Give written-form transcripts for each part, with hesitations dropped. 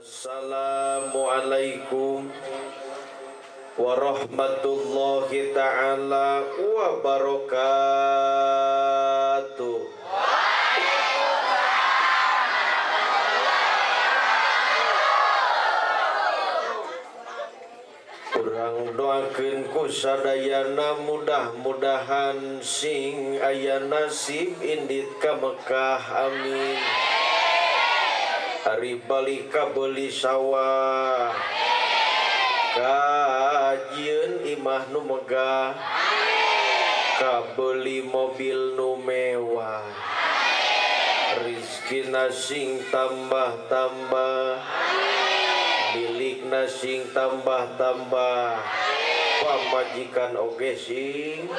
Assalamualaikum warahmatullahi ta'ala wabarakatuh. Urang doakeun ku sadayana mudah-mudahan sing aya nasib indit ka Mekah, amin. Ari balik kabeuli sawah, kajieun imah nu megah, kabeli mobil nu mewah, rizkina sing tambah-tambah, milikna sing tambah-tambah, pamajikan oge sing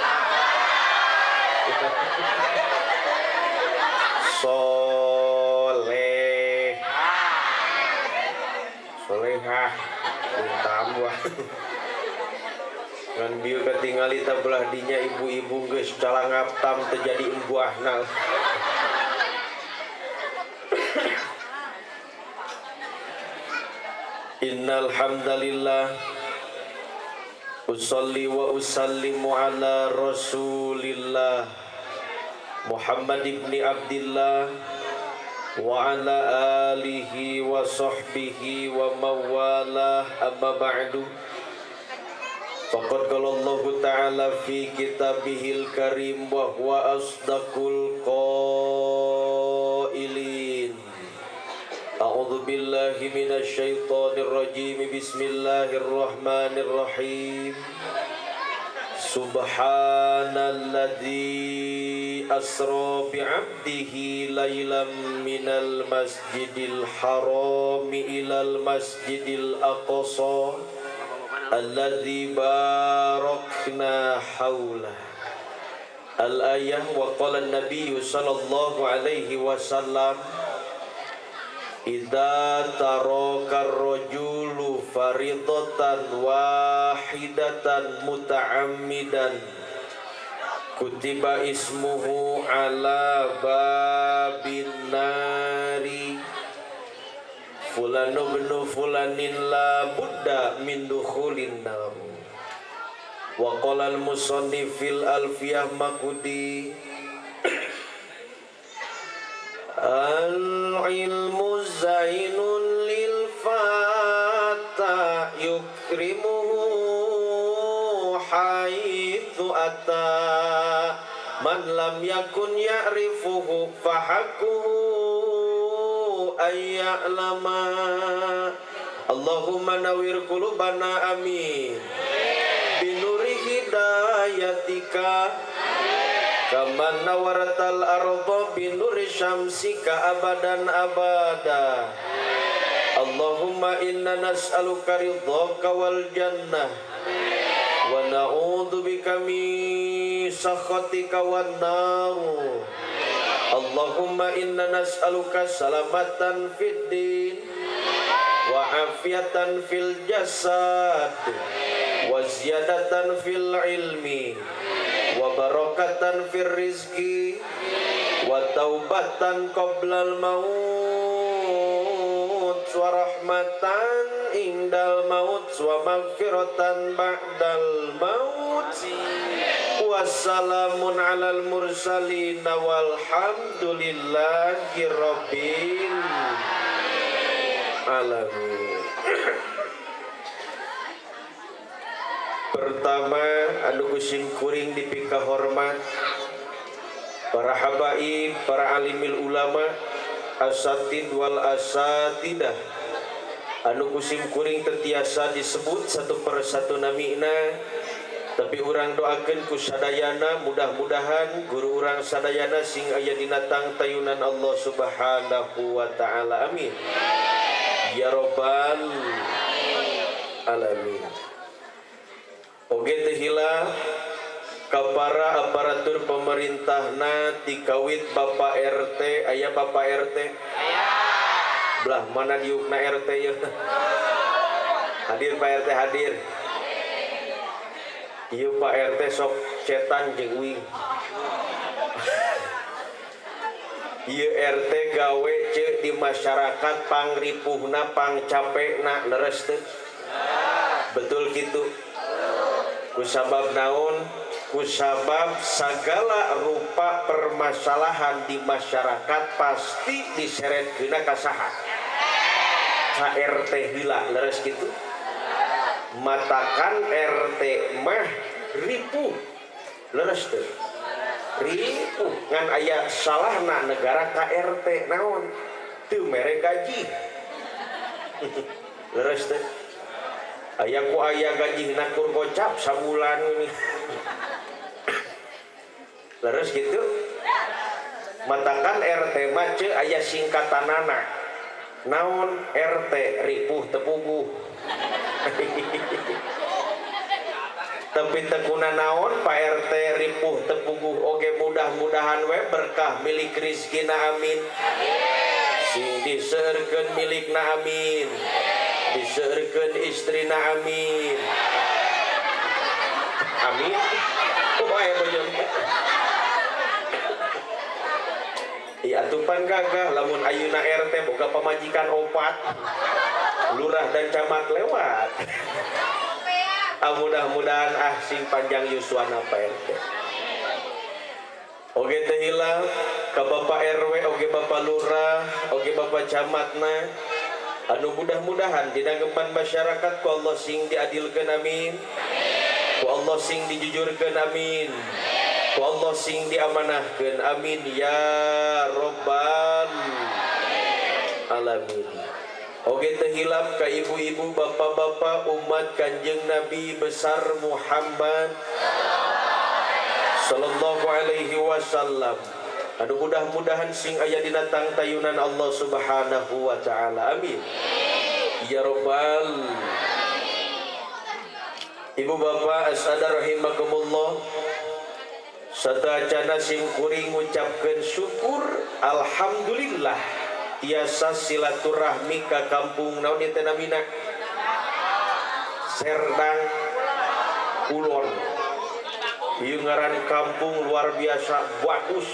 soleh solehah tambah. Ngan bieu katingali ta belah dinya ibu-ibu geus calangaptam teu jadi embuahna. Innal hamdalillah usalli wa usallimu ala Rasulillah Muhammad ibni Abdillah wa ala alihi wa sahbihi wa mawalah, amma ba'du. Faqad qala Allahu ta'ala fi kitabihil karim wa huwa asdaqul qailin. A'udzu billahi minasy syaithanir rajim. Bismillahirrahmanirrahim. Subhanalladzi asra bi'abdihi lailan minal masjidil harami ilal masjidil aqsa alladzi barakna haulah. Al-ayah. Wa qala an-nabiy sallallahu alaihi wasallam, idza taraka ar-rajulu faridatan wahidatan muta'ammidan kutiba ismuhu ala babin nari fulan ibnu fulanin la budda min dukhulin nar. Wa qala al-musannif fil alfiyah maqudi, al-ilmu zainun lil fata yukrimuhu haitsu ata man lam yakun ya'rifuhu fahakuhu ay ya'lama. Allahumma nawwir qulubana, amin, binuri hidayatika kama nawaratal arda binuri syamsika abadan abada. Allahumma inna nas'aluka ridhaka wal jannah wa na'udzubika min sakhatika wan nar. Allahumma inna nas'aluka salamatan fid din wa afiatan fil jasad wa ziyadatan fil ilmi wa barakatan fir rizki wa taubatan qoblal maut wa rahmatan indal maut wa magfiratan ba'dal maut. Wassalamun alal mursalin walhamdulillahi rabbil alamin. Pertama, anu kusim kuring dipika hormat para habaib, para alimil ulama, asatid wal asatidah, anu kusim kuring tetiasa disebut satu persatu namina, tapi urang doakeun ku sadayana mudah-mudahan guru urang sadayana sing aya dina tangtayunan Allah Subhanahu wa ta'ala, amin ya robbal alamin. Oge teu hilap ka para aparatur pemerintahna tikawit Bapak RT, aya Bapak RT? Aya. Belah mana diukna RT yeuh? Hadir Pak RT, hadir. Ieu Pak RT sok cetan jeung uing. Ieu RT gawe ce di masyarakat pangripuhna pangcapekna leres teu? Betul kitu. Kusabab naon? Kusabab sagala rupa permasalahan di masyarakat pasti diseretkeun ka saha? Ka RT heula leres kitu. Matakan RT mah ripuh leres teu? Ripuh ngan aya salahna negara ka RT naon? Teu mere gaji. Leres teu? Aya ku aya gajina kur gocap sabulan ini. Leres gitu. Matakan RT mah ce aya singkatanana. Naon RT ripuh tepuguh. Tapi tekuna naon Pak RT ripuh tepuguh oge mudah-mudahan we berkah milik rizkina amin. Sing diseurkeun milikna amin. Diseurkeun istrina amin. Amin. Oh aya bojong. Iya atupan gagah lamun ayeuna RT boga pamajikan opat. Lurah dan camat lewat. Ah, mudah-mudahan ah sing panjang yuswana Pak RT. Oge teu hilap ka Bapak RW, oge Bapak Lurah, oge Bapak Camatna. Anu mudah-mudahan dina gempan masyarakat ku Allah sing diadilkeun amin. Ku Allah sing dijujurkeun amin. Ku Allah sing diamanahkeun amin ya robbal alamin. Oge teu hilap ka ibu-ibu, bapak-bapak, umat Kanjeng Nabi besar Muhammad sallallahu alaihi wasallam. Anu mudah-mudahan sing aya dina tangtayunan Allah Subhanahu wa taala. Amin. Ya robbal. Ibu bapak asada rahimakumullah. Satacana sim kuring ngucapkeun syukur alhamdulillah tiasa silaturahmi ka kampung naon ieu teh namina? Serdang Kulon. Ieu ngaran kampung luar biasa bagus.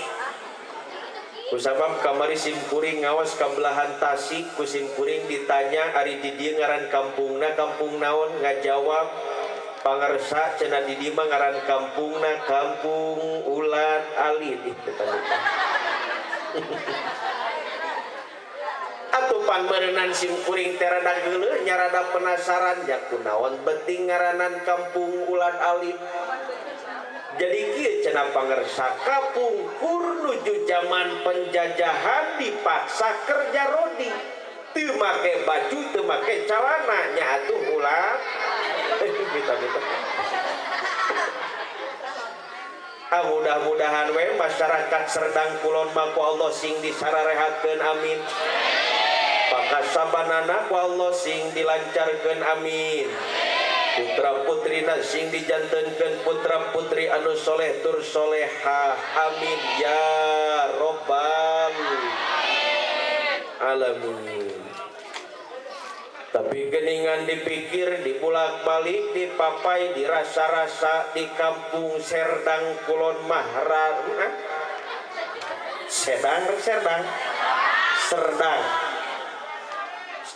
Kusabab kamari sim kuring ngawas ka belahan Tasik, ku sim kuring ditanya ari di dieu ngaran kampungna kampung naon, ngajawab pangarsa cenah di dieu mah ngaran kampungna Kampung Ulan Alin. Ih atupan meureunan sim kuring teh rada geuleuh nya rada penasaran nya kunaon penting ngaranan Kampung Ulan Alin. Jadi kieu cenah pangersa kapungkur nuju zaman penjajahan dipaksa kerja rodi teu make baju teu make calana nya atuh ulah bita-bita. Ah mudah-mudahan we masyarakat Serdang Kulon mah ku Allah sing disararehatkeun amin. Pakasabanana ku Allah sing dilancarkeun amin. Putra putrina sing dijantenkeun putra putri anu soleh tur solehah amin ya robbal alamin. Tapi geningan dipikir, dibulak-balik, dipapai, dirasa-rasa di kampung Serdang Kulon Mahra. Sedang, Serdang, Serdang.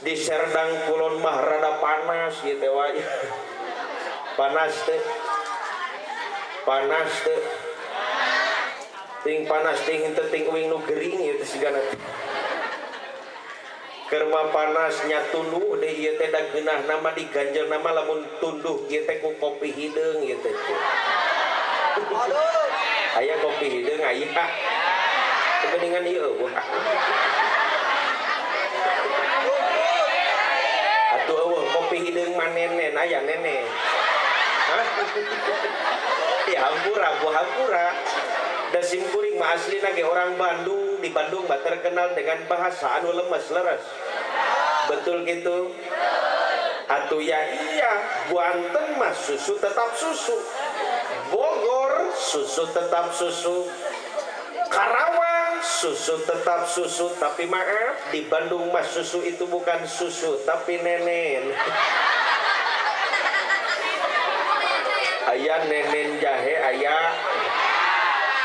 Di Serdang Kulon mah rada panas gitu wae. Panas teh. Panas teh. Ting panas ting henteu ting uing nu gering ieu teh sigana. Keur mah panas nya tunduh deui ieu teh da geunah nama diganjel nama lamun tunduh ieu teh ku kopi hideung ieu teh. Aya kopi hideung aya. Geuningan ieu eueuh. Atuh eueuh kopi hideung mah nenen aya nenen. Hah? Ya hampura, buah hampura. Da sim kuring mah aslina ge orang Bandung, di Bandung mah terkenal dengan bahasa anu lemes leres. Betul gitu? Atuh ya iya, Banten mah susu tetap susu. Bogor susu tetap susu. Karawang susu tetap susu, tapi maaf di Bandung mah susu itu bukan susu tapi nenen. Aya nenen jahe aya.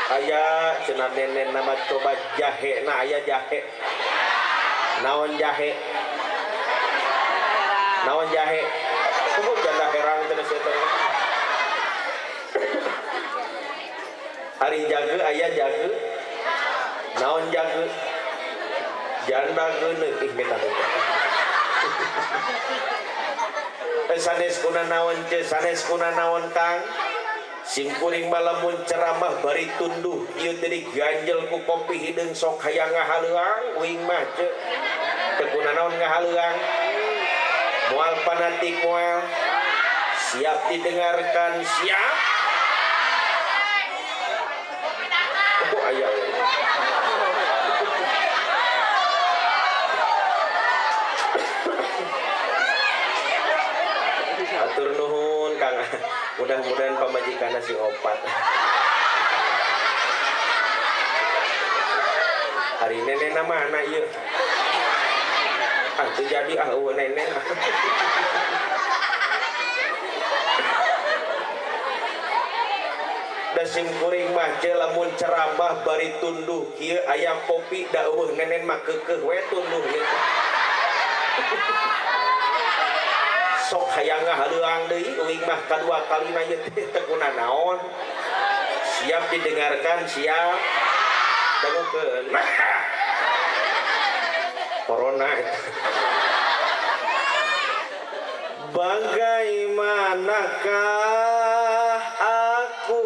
Aya cenah nenen nama coba jahe na aya jahe. Naon jahe? Naon jahe? Kumaha janda herang cenah sia teh. Ari jaga aya jaga. Naon jaga? Janda geuneuk ih meta. Sanes kuna naon ce, sanes kuna naon Kang. Simkuring malamun ceramah bari tunduh ieu teh diganjel ku kopi hideung sok hayang ngahaleuang uing mah ce. Teu kuna naon ngahaleuang. Moal fanatik moal. Siap didengarkan, siap. Oh aya. Atur nuhun Kang. Mudah-mudahan pamajikanna sing opat. Hari nenekna mana ieu? Ah teu jadi ah eueuh nenek. Da simkuring mah ce lamun ceramah bari tunduh kieu aya kopi da eueuh nenen mah keukeuh we tunduh ieu. Sok hayang ngahaleuang deui uing mah kadua kalina ieu teh teu kuna naon. Siap didengarkan, siap. Dangukeun. Corona eta. Bagaimanakah aku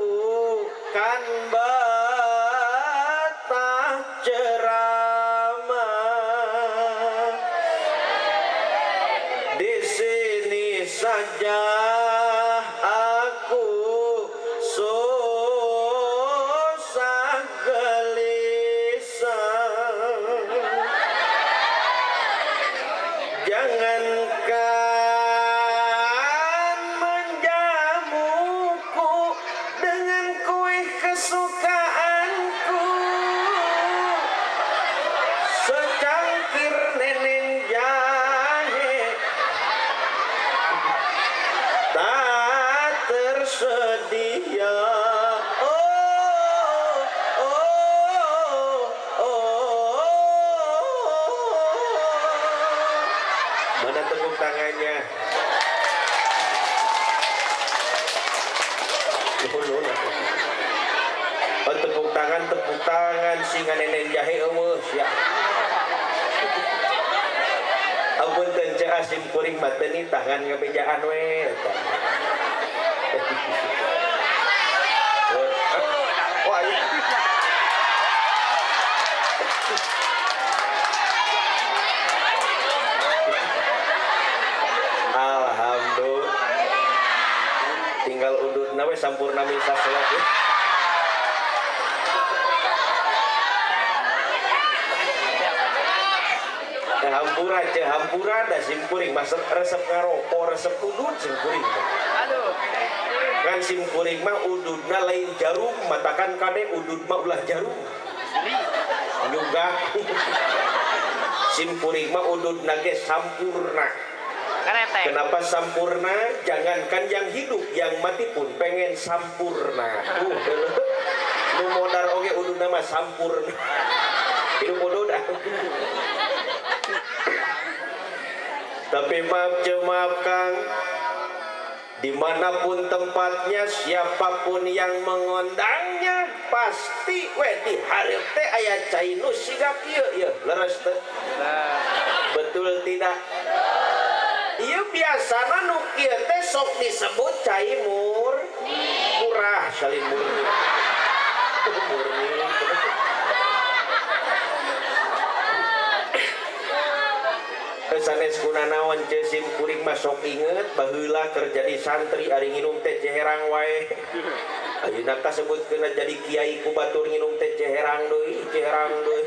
kan betah ceramah di sini saja aku susah gelisah. Jangankan menjamuku dengan kue kesukaanku, secangkir nenen jahe tak tersedia. Oh, oh, oh, oh. Mana tepuk tangannya? Nuhun. Oh, tepuk tangan singa nenen jahe eueuh sia. Ampun teu ceu sim kuring mah teu nitah ngan ngabejaan we eta. Oh, aya. Alhamdulillah. Tinggal ududna we sampurna misa salat. Hampura ce hampura da simkuring mah resep ngaroko resep udud simkuring mah. Aduh. Kan simkuring mah ududna lain jarum matakan kade udud mah ulah jarum. Nyugah. Simkuring mah ududna ge sampurna. Kereteng. Kenapa sampurna? Jangankan yang hidup, yang mati pun pengen sampurna. Nu modar oge ududna mah sampurna. Hidup udud. Tapi maaf ce maaf Kang, dimanapun tempatnya, siapapun yang mengundangnya pasti we di hareup teh aya cai nu siga kieu ieu leres teh. Betul tidak? Ieu biasana nu kieu teh sok disebut cai murah salin murni. Murni. Sanes kuna naon ce sim kuring mah sok inget baheula keur jadi santri ari nginum teh ceherang wae. Ayeuna kasebutkeun jadi kiai ku batur nginum teh ceherang deui, ceherang deui.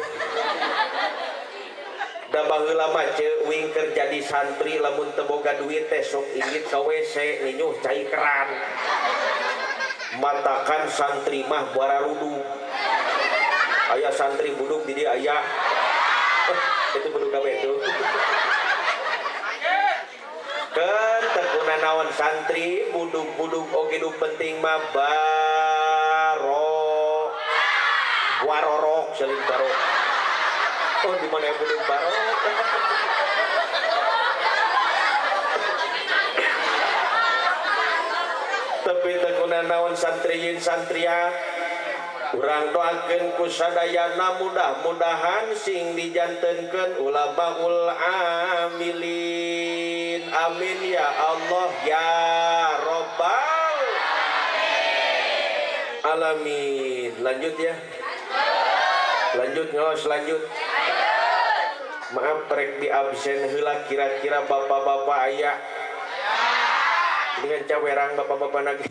Da baheula mah ce uing keur jadi santri lamun teu boga duit teh sok inggit ka WC ninyuh cai keran. Matakan santri mah bararuduk. Aya santri buduk di dieu aya. Itu buduk kabeh itu. Kan tekuna naon santri buduk-buduk oge nu penting mah baro. Warorok saling barok. Oh di mana yang belum barok? Tapi tekuna naon santriyin santria urang doakeun ku sadayana mudah-mudahan sing dijantenkeun ulamaul amilin. Amin ya Allah ya Rabbal alamin. Lanjut ya. Lanjut ngaos lanjut. Maaf rek di absen heula kira-kira bapak-bapak aya. Dengan cawerang bapak-bapak nage.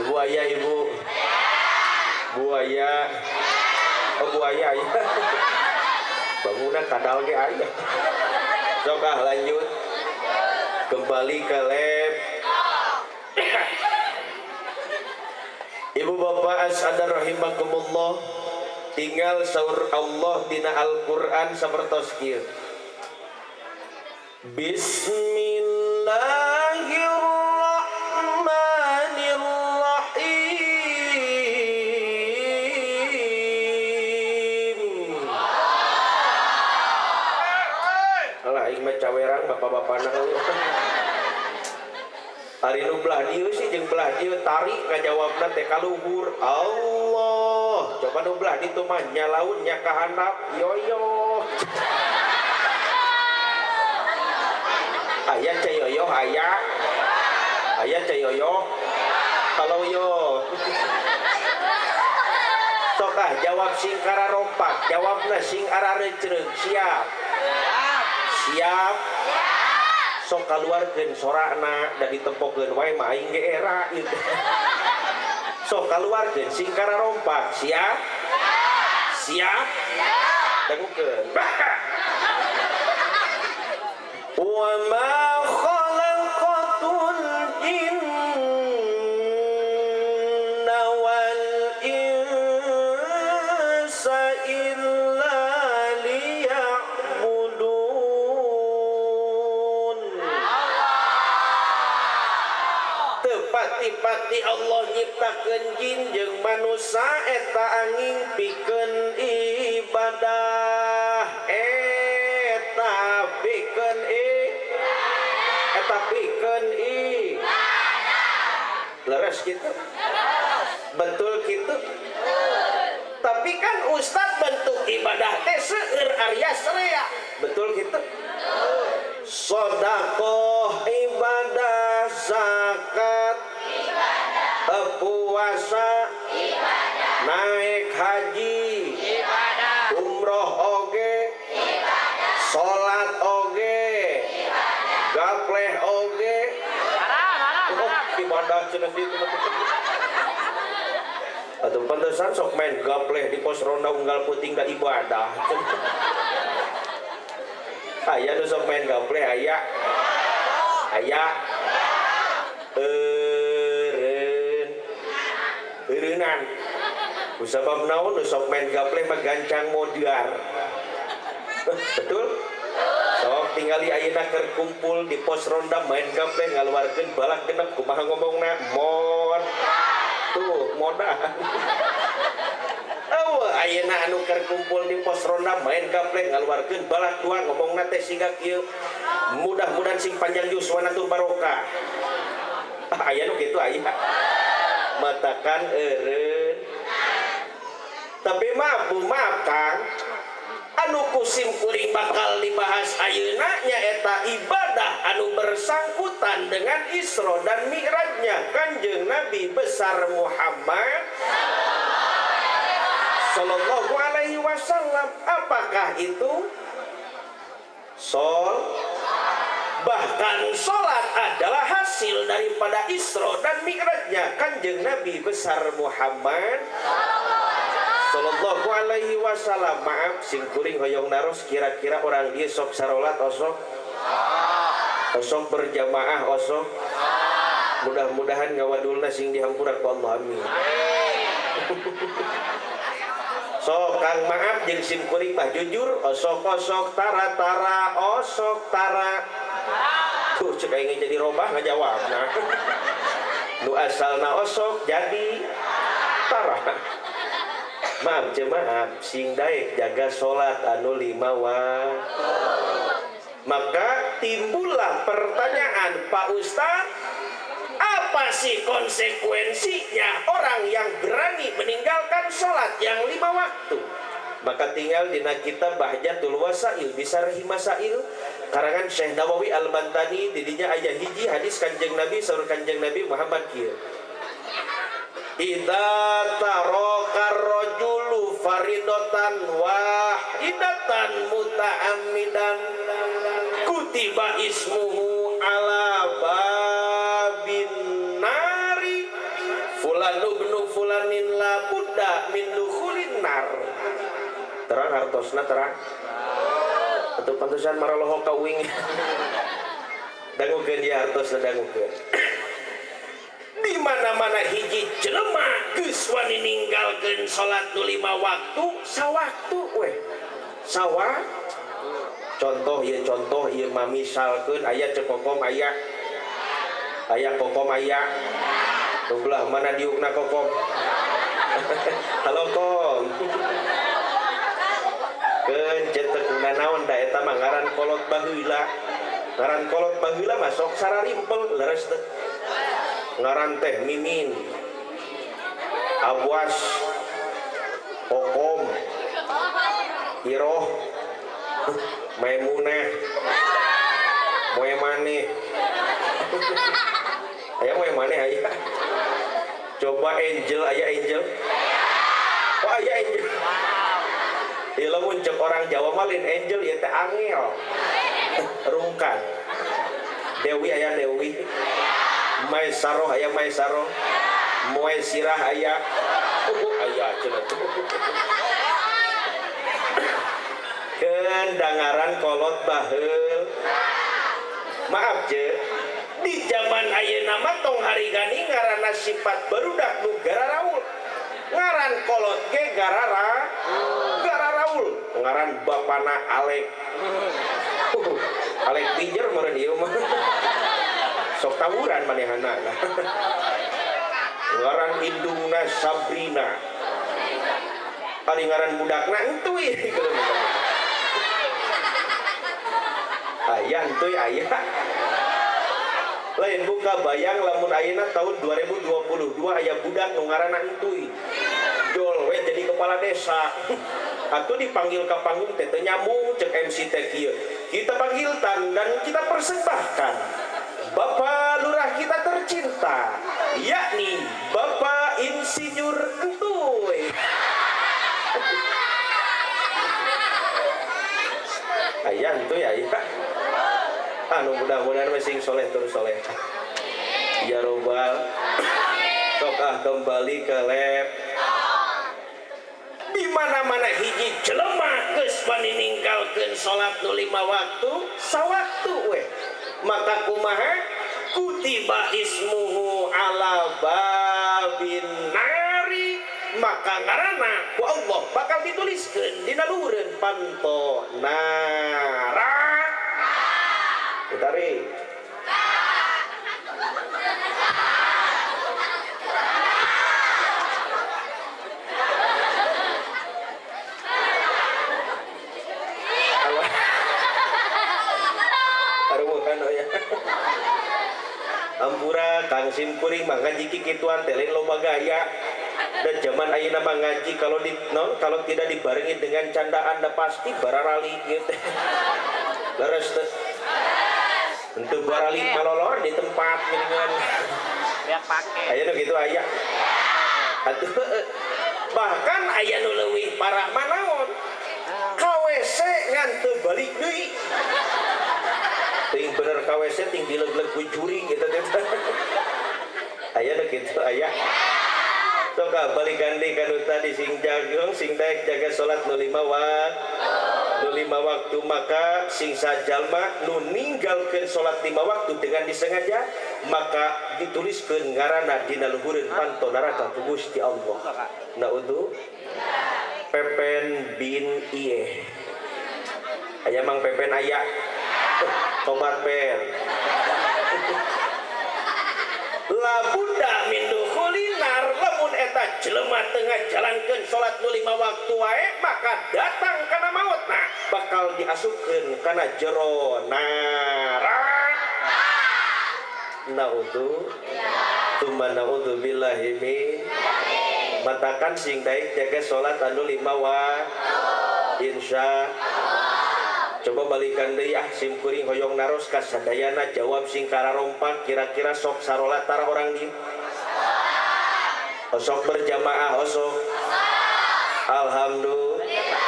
Ibu aya ibu. Buaya. Oh buaya ya. Bangunan kadal ge aya. Sok ah lanjut. Kembali ke lab. Ibu bapak as'adar rahimakumullah. Tinggal saur Allah dina Al-Qur'an sapertos kieu. Bismillahirrahmanirrahim. Alah aing mah cawerang bapak-bapana euy. Ari nu belah dieu sih jeung belah dieu tari ngajawabna teh kaluhur. Allah. Coba nu belah ditu mah nyalaun nya ka handap yoyo. Aya cayoyo aya. Aya cayoyo. Kalau yo. Sok ah jawab sing kararompak, jawabna sing ararencreung. Siap. Siap. Sok kaluarkeun sorana da ditempokeun wae mah aing ge era gitu. Sok kaluarkeun sing kararompak. Siap? Siap? Dangukeun. Wa ma khalaqatul jinna wal insa illa liya'budun. Tepati-pati Allah nyiptakeun jin jeung manusa eta angin pikeun ibadah. Eta pikeun eta pikeun ibadah. Leres gitu? Betul gitu? Tapi kan ustad bentuk ibadah teh seueur arya sarea. Betul gitu? Sodakoh ibadah, zakat ibadah, puasa ibadah, naik haji ibadah, umroh oge ibadah, salat oge ibadah, gapleh oge haram, ibadah cenah ditu. Atau pantesan sok main gapleh di pos ronda unggal puting da ibadah. Aya nu sok main gapleh aya. Aya. Eureun. Eureunnan. Kusabab naon nu sok main gapleh mah gancang modar. Betul? Sok tingali ayeuna keur kumpul di pos ronda main gapleh ngaluarkeun balak genep kumaha ngomongna mod. Tuh modal. Eueuh ayeuna anu keur kumpul di pos ronda main gapleh ngaluarkeun balak dua ngomongna teh siga kieu. Mudah-mudahan sing panjang yuswana tur barokah. Ah, aya nu kitu aya. Matakan eureun. Tapi maaf bu, maaf Kang. Anu kusim kuring bakal dibahas ayeuna nyaeta ibadah anu bersangkutan dengan Isra dan Mi'rajnya Kanjeng Nabi besar Muhammad Sallallahu alaihi wasallam. Apakah itu? Sol. Bahkan sholat adalah hasil daripada Isra dan Mi'rajnya Kanjeng Nabi besar Muhammad Sallallahu alaihi wasallam. Maaf sing kuring hoyong naros kira-kira orang dia sok sarolat osok osok berjamaah osok. Mudah-mudahan ngawadulna sing dihampura ku Allah, amin. Sok kang maaf jeung sim kuring mah jujur osok-osok tara-tara osok tara. Tuh cek aing jadi robah ngajawabna. Nu asalna osok jadi tara. Maaf jemaah, sing daek jaga salat anu 5 waktu. Maka timbullah pertanyaan, Pak Ustaz, apa sih konsekuensinya orang yang berani meninggalkan sholat yang 5 waktu? Maka tinggal dina kitab Bahjatul Wasail Bisarhi Masail karangan Syekh Nawawi Al-Bantani, didinya aya hiji hadis Kanjeng Nabi saur Kanjeng Nabi Muhammad kieu. Idza taraka rajulu faridatan wahidatan muta'ammidan kutiba ismuhu ala babin nari fulan ibnu fulanin la budda min dukhulin nar. Terang hartosna terang. Atuh pantesan maralohok ka uing. Dangukeun ieu hartosna dangukeun. Di mana-mana hiji jelema geus wani ninggalkeun salat nu 5 waktu sawaktu weh. Sawa contoh ieu, contoh ieu mah misalkeun aya cek kokom aya. Aya kokom aya. Nu belah mana diukna kokom? Halo kom. Keun cetek naon da eta mah ngaran kolot baheula. Ngaran kolot baheula mah sok sararimpel leres teh. Ngaran teh Mimin, Abwas, Kokom, Iroh, Maimunah, Moe Maneh. Aya Moe Maneh aya. Coba Angel aya Angel. Oh aya Angel. Ya lamun cek orang Jawa mah lain Angel ieu teh angel. Rungkan. Dewi aya Dewi. Maisaroh aya Maisaroh. Moe Sirah aya. Oh aya cenah. Keun dangaran kolot baheul. Maaf je, di zaman ayeuna mah tong harigani ngaranna sifat barudak nu gararaul. Ngaran kolot ge gararaul. Ngaran bapana Alek. Alek pijer meureun ieu mah. Sok tawuran manehana. Ngaran indungna Sabrina. Ari ngaran budakna entuy. Aya entuy aya. Lain buka bayang lamun ayeuna tahun 2022 aya budak nu ngaranna entuy. Jol we jadi kepala desa. Atuh dipanggil ke panggung teh teu nyambung cek MC teh kieu. Kita panggilkan dan kita persembahkan Bapak Lurah kita tercinta, yakni Bapak Insinyur Entuy. Aya entuy aya. Anu mudah-mudahan sing soleh terus soleh. Ya robbal. Sok ah kembali ke lab. Di mana-mana hiji jelema geus wani ninggalkeun salat nu 5 waktu sawaktu weh. Maka kumaha kutiba ismuhu ala babin nari, maka ngaranna ku Allah bakal dituliskeun dina luhureun panto neraka. Utari. Ampura Kang Simkuring mah ngaji kikituan teh lain loba gaya. Dan zaman ayeuna mah ngaji kalau di non kalau tidak dibarengi dengan candaan da pasti bararali gitu. Leres teh. Henteu barali malolor di tempat geuningan. Biar pake. Aya nu kitu aya. Atuh bahkan aya nu leuwih parah mah naon? Ka WC ngan teu balik deui. Ting bener ka WC ting dileg-leg ku juring gitu teh. Aya nu kitu aya. Sok balikan deui ka nu tadi sing jagung sing daek jaga salat nu 5 waktu. Nu 5 waktu maka sing sajalma nu ninggalkeun salat 5 waktu dengan disengaja maka dituliskeun ngaranna dina luhureun panto neraka ku Gusti Allah. Naudzu Pepen bin Iye. Aya Mang Pepen aya. Tobat pen. La buddha min dukhulinar lamun eta ternyata jelema teu ngajalankeun salat nu 5 waktu wae maka datang kana mautna bakal diasupkeun kana jero neraka. Naudzu tsumma naudzu billahi min. Matakan sing daek jaga salat anu 5 waktu insya. Coba balikan deui ah sim kuring hoyong naros ka sadayana jawab sing kararompak kira-kira sok sarolat tara orang di osok berjamaah osok alhamdulillah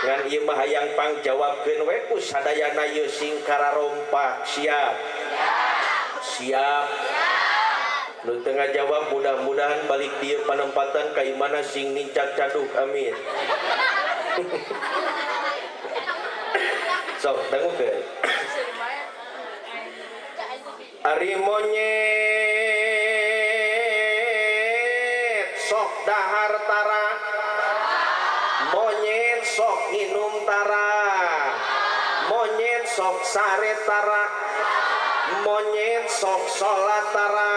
ngan ieu mah hayang pangjawabkeun we ku sadayana ieu sing kararompak siap siap nu teu ngajawab mudah-mudahan balik dieu panempatan ka imana sing nincak caduk amin. Sok dangukeun. Ari monyet sok dahar tara, monyet sok nginum tara, monyet sok sare tara, monyet sok salat tara,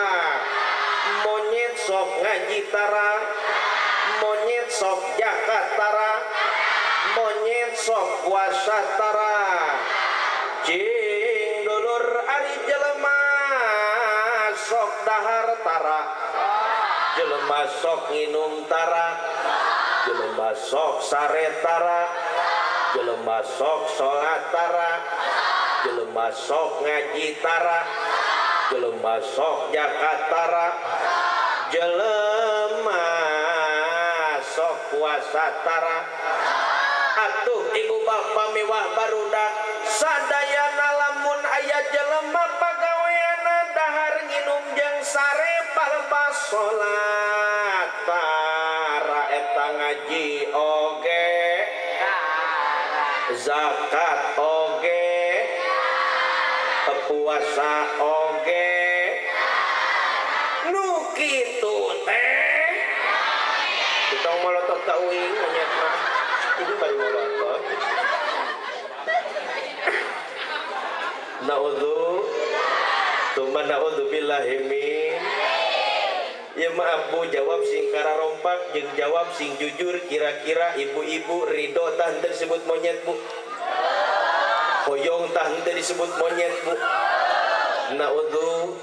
monyet sok ngaji tara, monyet sok zakat tara, monyet sok puasa tara. Cing dulur ari jelema sok dahar tara, jelema sok nginum tara, jelema sok sare tara, jelema sok salat tara, jelema sok ngaji tara, jelema sok zakat tara, jelema sok puasa tara. Atuh ibu bapa mewah barudak sadayana lamun aya jelema pagaweana dahar nginum jeung sare palepas salat tara eta ngaji oge zakat oge puasa oge nu kitu teh kita molotot ka uing monyet mah ini bari molotot. Naudzu tsumma naudzu billahi min. Ya maaf bu, jawab sing kararompak jeung jawab sing jujur kira-kira ibu-ibu ridho tah henteu disebut monyet bu? Hoyong tah henteu disebut monyet bu? Naudzu.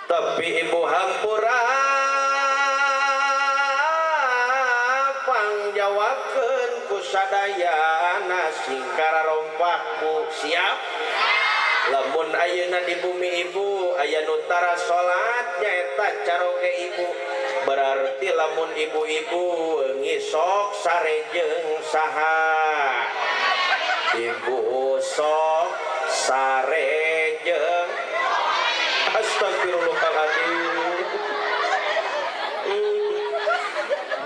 Tapi ibu hampura pangjawabkeun ku sadayana sing kararompak bu siap? Lamun ayeuna di bumi ibu aya nu tara salat nyaeta caroge ibu berarti lamun ibu-ibu ngisok sare jeung saha ibu sok sare jeung astagfirullahaladzim.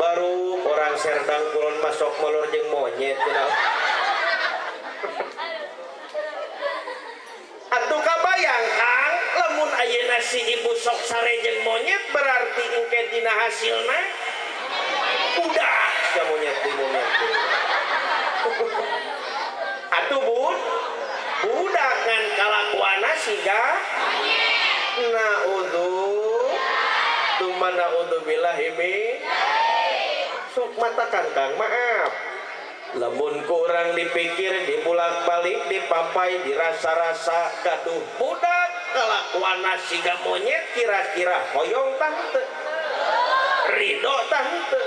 Baru orang Serdang Kulon masuk molor jeung monyet cenah. Atuh kabayang Kang lamun ayeuna si ibu sok sare jeung monyet berarti engke dina hasilna udah sia monyet di monyet. Atuh bun budak ngan kalakuana siga naudzu tsumma naudzu billahi min. Sok matakan Kang maaf lamun kurang dipikir dibulak-balik dipapai dirasa-rasa gaduh budak kalakuana siga monyet kira-kira hoyong tah henteu ridho tah henteu.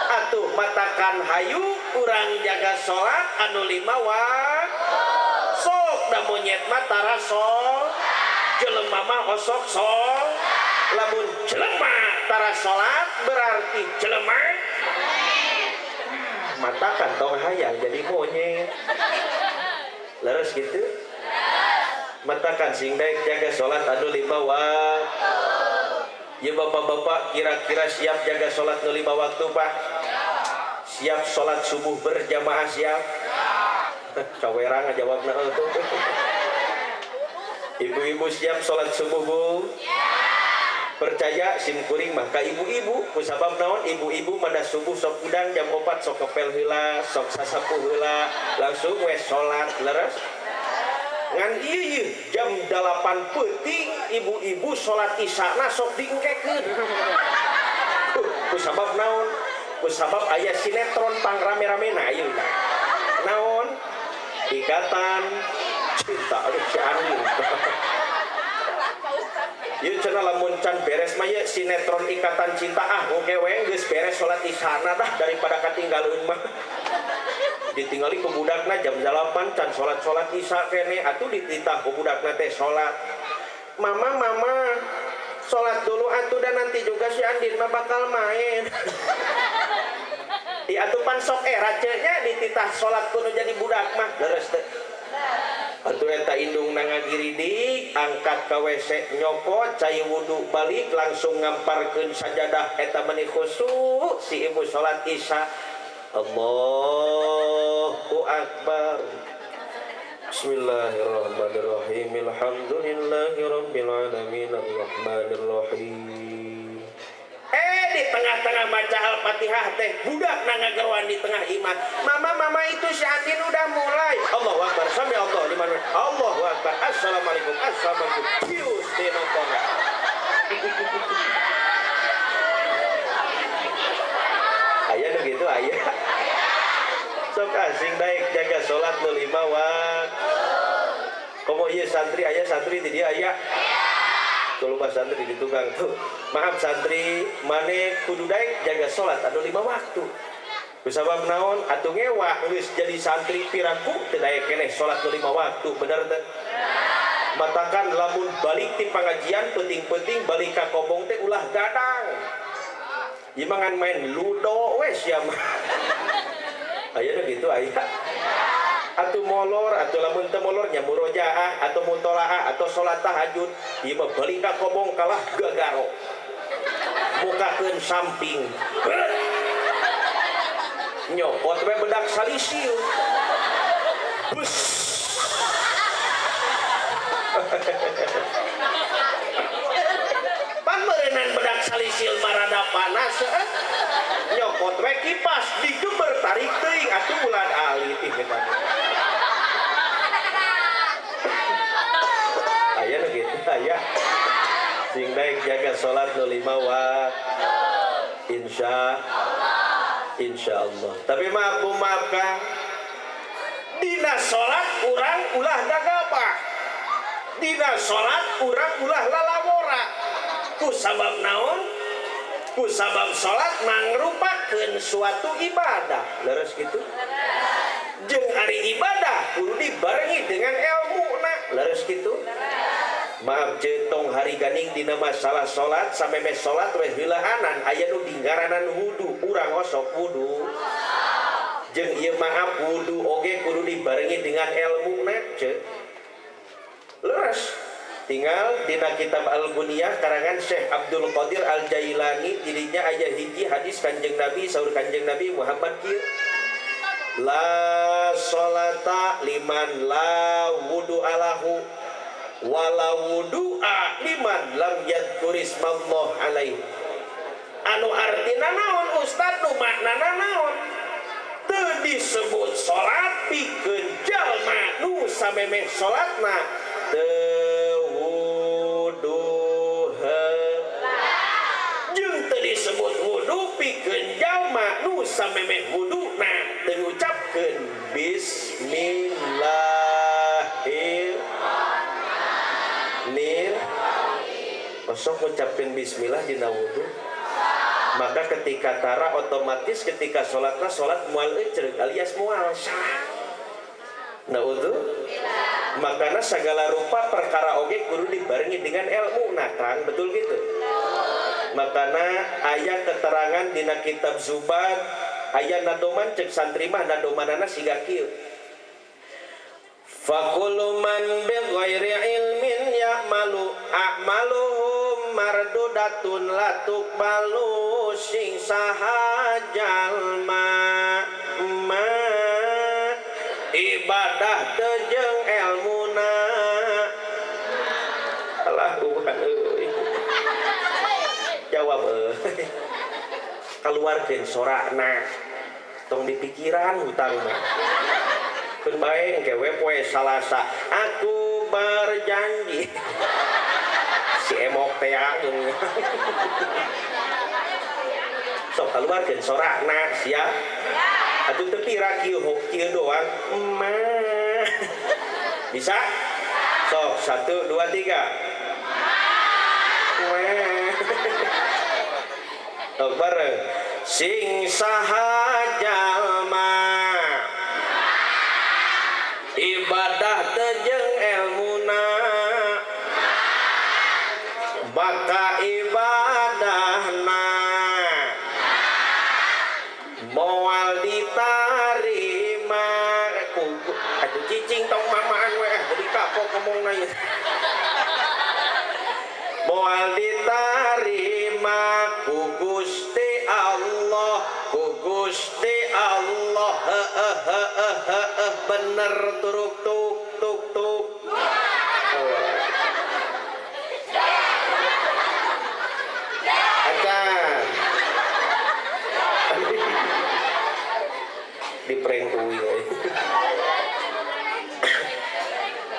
Atuh matakan hayu urang jaga salat anu 5 waktu sok da monyet mah tara sol jelema mah osok sol lamun jelema tara salat berarti jelema matakan tong hayang jadi monyet leres gitu matakan sing daek jaga salat anu 5 waktu. Ya bapak-bapak kira-kira siap jaga salat nu 5 waktu pak? Siap salat subuh berjamaah siap? Cawerang ngajawabna. Ibu-ibu siap salat subuh bu? Percaya sim kuring mah ka ibu-ibu kusabab naon ibu-ibu mana subuh sok udang jam 4 sok kepel heula sok sasapu heula langsung we salat leres. Ngan ieu jam 8 peuting ibu-ibu salat isana sok diengkekeun. Ku sabab naon? Ku sabab aya sinetron pangrame-ramena ayeuna. Naon? Ikatan Cinta. Aduh si Anin. Ieu cenah lamun can beres mah ye sinetron Ikatan Cinta ah oke we geus beres salat isana dah daripada katinggaleun mah. Ditinggali ku budakna jam 8 can salat-salat isya kene atuh dititah ku budakna teh salat. Mama mama salat dulu atuh dan nanti juga si Andin mah bakal main. Di atuh pan sok era nya dititah salat kudu jadi budak mah leres teh. Atuh eta indungna ngagiridik angkat ka WC nyokot cai wudu balik langsung ngamparkeun sajadah eta meuni khusyuk si ibu salat isya. Allahu Akbar. Bismillahirrahmanirrahim. Alhamdulillahirabbil alamin arrahmanirrahim. Di tengah-tengah baca Al-Fatihah teh budak ngageroan di tengah imah. Mama mama itu si Andin udah mulai. Allahu Akbar. Sami Allah liman. Allahu Akbar. Assalamualaikum. Assalamualaikum. Pius teh nonton. Aya nu gitu aya. Sok asing daek jaga salat nu 5 waktu. Komo ieu santri aya santri di dieu aya. Tuh lupa santri di tukang tuh. Maaf santri, mane kudu daek jaga salat anu 5 waktu. Kusabab naon atuh ngewa geus jadi santri piraku teu daek keneh salat nu 5 waktu, bener teu? Matakan lamun balik ti pangajian peuting-peuting balik ka kobong teh ulah gadang. Ieu mah ngan main ludo we sia mah. Aya nu kitu aya. Atuh molor atuh lamun teu molor nya murojaah atau mutolaah atau salat tahajud ieu mah balik ka kobong kalah gagaro. Mukakeun samping. Nyokot we bedak salisiu. Bus. Pan meureunnan bedak salisil marada panas heuh. Nyokot we kipas digeber tarik teuing atuh bulan alit ih eta. Aya nu kitu aya. Sing daek jaga salat nu 5 waktu. Insya Insya Allah. Tapi maaf bu maaf kang. Dina salat urang ulah gagabah. Dina salat urang ulah lalawora. Ku sabab naon? Ku sabab salat mangrupakeun suatu ibadah. Leres kitu? Jeung ari ibadah kudu dibarengi dengan ilmuna. Leres kitu? Maaf tong hari ganing dina masalah salat sameme salat weh heulaanan aya nu dinggaranan wudu urang osok wudu. Jeung ieu maaf wudu oge kudu dibarengi dengan ilmuna ce. Leres. Tinggal dina kitab Al-Guniyah karangan Syekh Abdul Qadir Al-Jailani dirinya aya hiji hadis Kanjeng Nabi saur Kanjeng Nabi Muhammad kieu. La salata liman la wudu alahu wala wudu'a liman lam yadhkurismallah alaihi. Anu artina naon ustad nu maknana naon? Teu disebut salat pikeun jalma nu samemeh salatna teu wudu heula. Jeung teu disebut wudu pikeun jalma nu samemeh wuduna teu ngucapkeun bismillahirrahmanirrahim. Osok ngucapkeun bismillah dina wudu. Maka ketika tara otomatis ketika sholatna sholat mual ecreg alias mual sah. Nah wudu makana segala rupa perkara oge kudu dibarengi dengan ilmu. Nah Kang betul gitu. Makana aya keterangan dina kitab Zubad aya nadoman cek santri mah nadomanana siga kieu. Fakulu man bi ghairi ilmin ya'malu a'maluhum mardudatun la tuqbalu sing saha jalma ma ibadah teu jeung elmuna. Alah uwan euy. Jawab euy. Kaluarkeun sorana. Tong dipikiran hutang mah. Keun bae engke we poe Salasa. Aku berjanji. Si emok teh sok keluarkeun sorakna sia. Atuh teu pira kieu kieu doang. Emak. Bisa? Sok 1 2 3. Wah. Sok bareng. Sing saha jalma ibadah teu jeung elmuna maka ibadahna moal ditarima. Aduh cicing tong mamaan we jadi kapok ngomongna ieu. Moal ditarima ku Gusti Allah, ku Gusti Allah. Heeh heeh heeh bener turuk tuk tuk tuk. Acan di prank kuwi.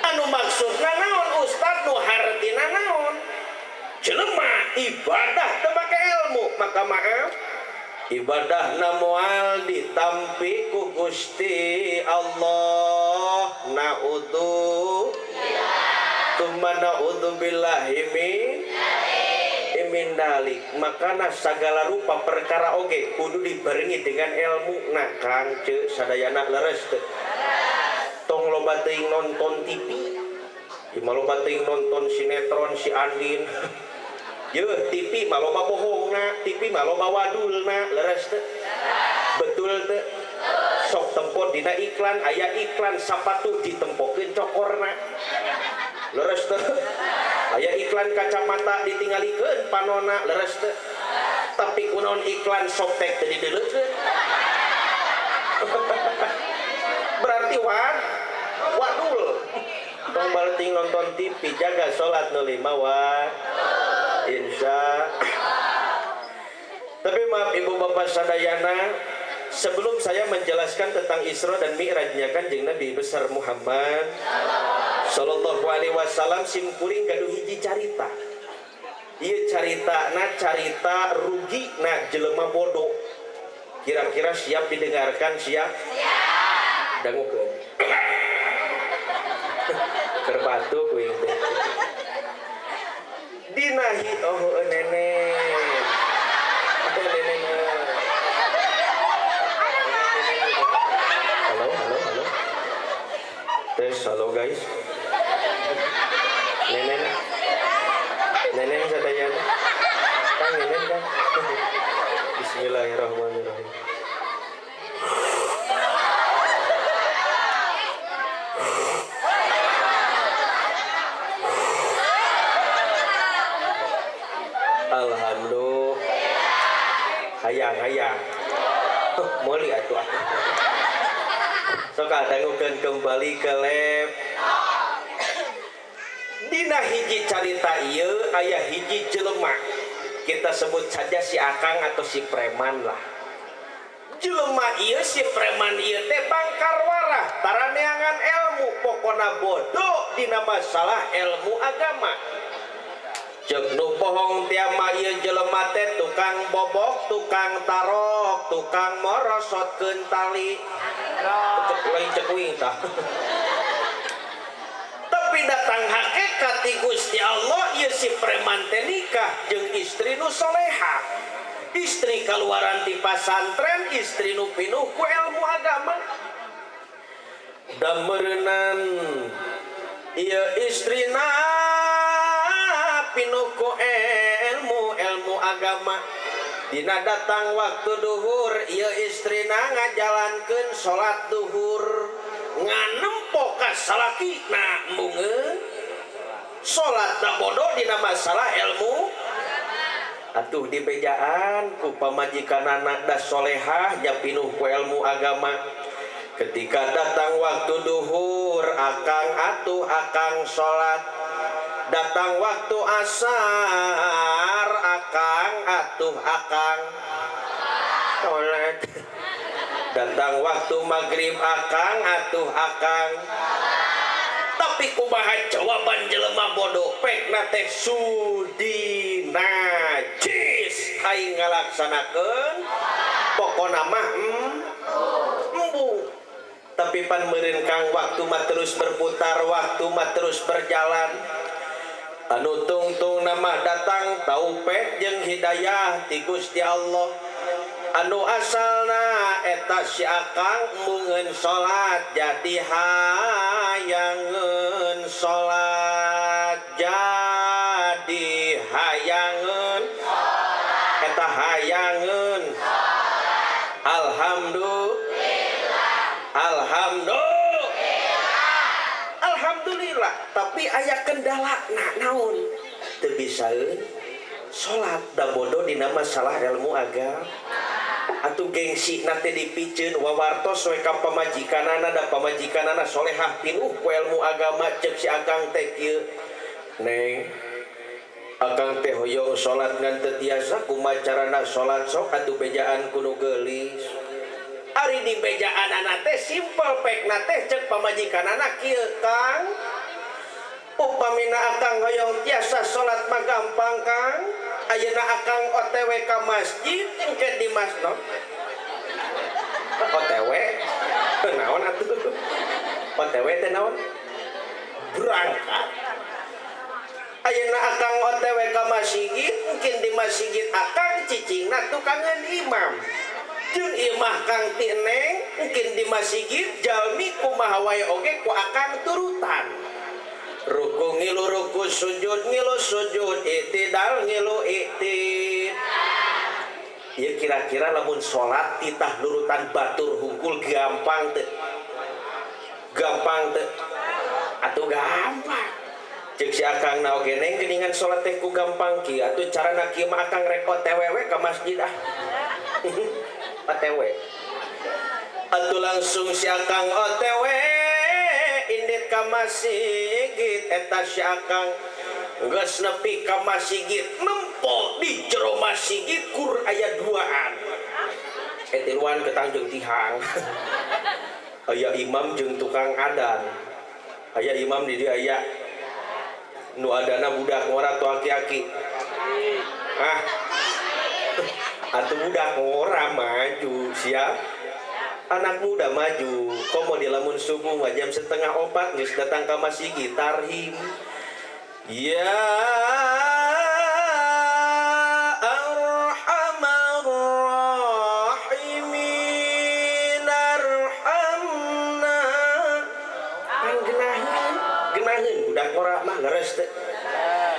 Anu maksudna naon ustad nu hartina naon? Jelema ibadah teu make ilmu maka maaf ibadahna moal ditampi ku Gusti Allah. Naudzu tsumma naudzu billahi min dalik. Makana sagala rupa perkara oge kudu dibarengi dengan ilmu. Nah Kang Ceu sadayana leres teu? Tong loba teuing nonton TV, mah loba teuing nonton sinetron si Andin. Yeuh TV mah loba bohongna, TV mah loba wadulna, leres teu? Betul teu? Sok tempo dina iklan, aya iklan sapatu ditempokeun cokorna. Leres teu? Aya iklan kacamata ditinggalikeun panona, leres teu? Tapi kunaon iklan softtek teu dideuleukeun? Berarti wadul. Tong baleting nonton TV, jaga salat nu 5 wa insya. Tapi maaf ibu bapak sadayana, sebelum saya menjelaskan tentang Isra dan Mi'rajnya Kanjeng Nabi besar Muhammad Sallallahu alaihi wasallam, simkuring gaduh hiji carita. Ieu caritana carita rugi na jelema bodoh. Kira-kira siap didengarkan? Siap? Siap. Dangukeun. Keur batuk kuing teh. Dinahi oh nenek. Oh nenek. Halo, halo, halo. Tes, halo guys. Nenen. Nenen sadayana. Kang nenen kang. Bismillahirrahmanirrahim. Alhamdulillah. Hayang hayang. Moli atuh. Sok dangukeun kembali ke lab. Dina hiji carita ieu aya hiji jelema. Kita sebut saja si Akang atau si preman lah. Jelema ieu si preman ieu teh bangkar warah, taraneangan ilmu, pokona bodoh dina masalah ilmu agama. Ceuk nu bohong tiama ieu jelema teh tukang bobok, tukang tarok, tukang morosotkeun tali. Cek lain cek uing tah. Tapi datang hakikat ti Gusti Allah ieu si preman teh nikah jeung istri nu soleha. Istri kaluaran ti pasantren, istri nu pinuh ku ilmu agama. Da meureunnan ieu istrina pinuh ku ilmu agama. Dina datang waktu duhur ieu istrina ngajalankeun salat duhur, nganempo ka salakina embungeun salat da bodoh dina masalah ilmu. Atuh dibejaan ku pamajikanana da solehah nya pinuh ku ilmu agama. Ketika datang waktu duhur akang atuh akang salat. Datang waktu asar akang atuh akang salat. Datang waktu maghrib akang atuh akang. Tapi Tapi kumaha jawaban jelema bodoh pekna teh sudi najis aing ngalaksanakeun pokona mah embu. Tapi pan meureun Kang waktu mah terus berputar, waktu mah terus berjalan. Anu tungtung nama datang taufik jeung hidayah ti Gusti Allah. Anu asalna eta si akang embungeun salat jadi hayangeun salat, jadi hayangeun eta hayangeun. Alhamdulillah, alhamdulillah, alhamdulillah. Tapi aya kendala nah naon teu bisaeun salat da bodoh dina masalah ilmu agama. Atuh gengsi na teh dipiceun wawartos we ka pamajikanana da pamajikanana solehah pinuh ku ilmu agama. Ceuk si akang teh kieu, Neng, akang teh hoyong salat ngan teu tiasa kumaha carana salat sok atuh bejaan ku nu geulis. Ari di bejaanana teh simpel pekna teh ceuk pamajikanana kieu, Kang, upamina akang hoyong tiasa salat mah gampang Kang, ayeuna akang OTW ka masjid engke di masjid. OTW naon atuh? OTW teh naon? Berangkat. Ayeuna akang OTW ka masjid, mungkin di masjid akang cicingna tukangan imam. Jeung imah Kang ti Neng, mungkin di masjid jalmi kumaha wae oge ku akang turutan. Ruku ngilu ruku, sujud ngilu sujud, i'tidal ngilu i'tidal. Ya kira-kira lamun salat titah nurutan batur hungkul gampang teu? Gampang teu? Atuh gampang. Ceuk si akang na oge Neng geuningan salat teh ku gampang kieu. Atuh carana kieu mah akang rek OTW we ka masjid ah. OTW. Atuh langsung si akang OTW indit ka masjid. Eta si akang geus nepi ka masjid, nempo di jero masjid kur aya duaan. Tiluan ketang jeung tihang. Aya imam jeung tukang adan. Aya imam di dieu aya nu adana budak ngora atau aki-aki. Ah. Atuh budak ngora maju siap. Anak muda maju, komo di lamun subuh mah jam 3:30 geus datang ka masjid tarhim. Ya arhamar rahimin arhamna. Pan genaheun, genaheun budak ngora mah leres teh.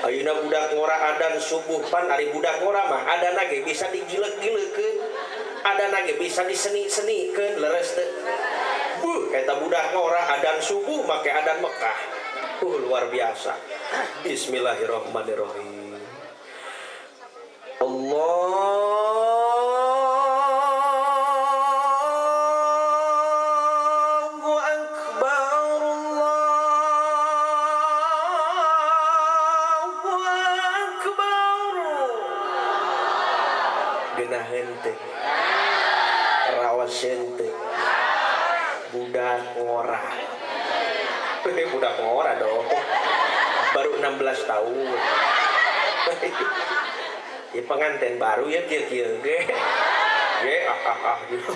Ayeuna budak ngora adan subuh pan ari budak ngora mah adana ge bisa digileg-gilegkeun. Adana ge bisa diseni-senikeun leres teh. Buh eta budak ngora adan subuh make adan Mekah. Luar biasa. Bismillahirrahmanirrahim. Allahu akbar, Allahu akbar. Geunaheun teh, rawaseun teh, budak ngora. Budak ngora dong, baru 16 tahun. Ya pengantin baru ya kieu-kieu ge. Ge ah ah ah gitu.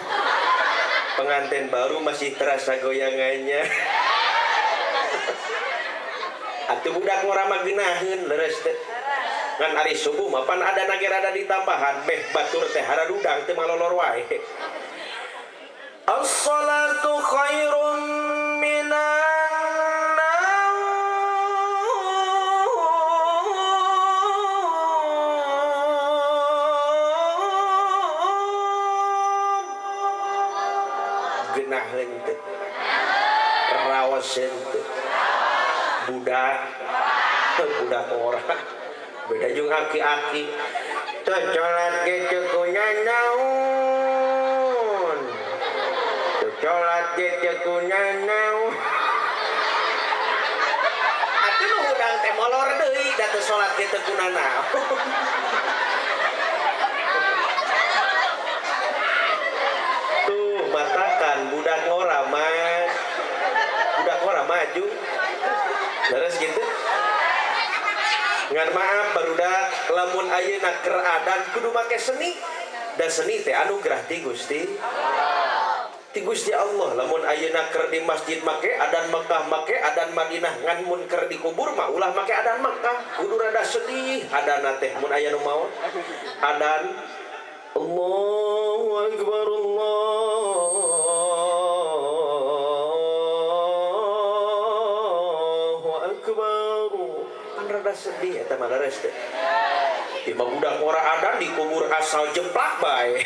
Pengantin baru masih terasa goyangannya. Atuh budak ngora mah geunaheun leres teh. Ngan ari subuh mah pan ada ge rada ditambahan meh batur teh haradudang teu malolor wae. As-salatu khairum minan genaheun teh, rawaseun teh, budak budak ora beda jeung aki-aki teu salat ge teu kunanaon, teu salat ge teu kunanaon. Atuh nu hudang teh molor deui da teu salat ge teu kunanaon. Tuh matakan budak ngora mah, budak ngora maju. Leres gitu. Ngan maaf barudak lamun ayeuna keur adan kudu make seni. Da seni teh anugerah ti Gusti. Ti Gusti Allah. Lamun ayeuna keur di masjid make adan Mekah, make adan Madinah, ngan mun keur di kubur mah ulah make adan Mekah, kudu rada sedih adanna teh mun aya nu maot. Adan Allahu Akbar, Allahu Akbar. Pan rada sedih eta mah leres teh. Ieu mah budak ora adan di kubur asal jeplak bae.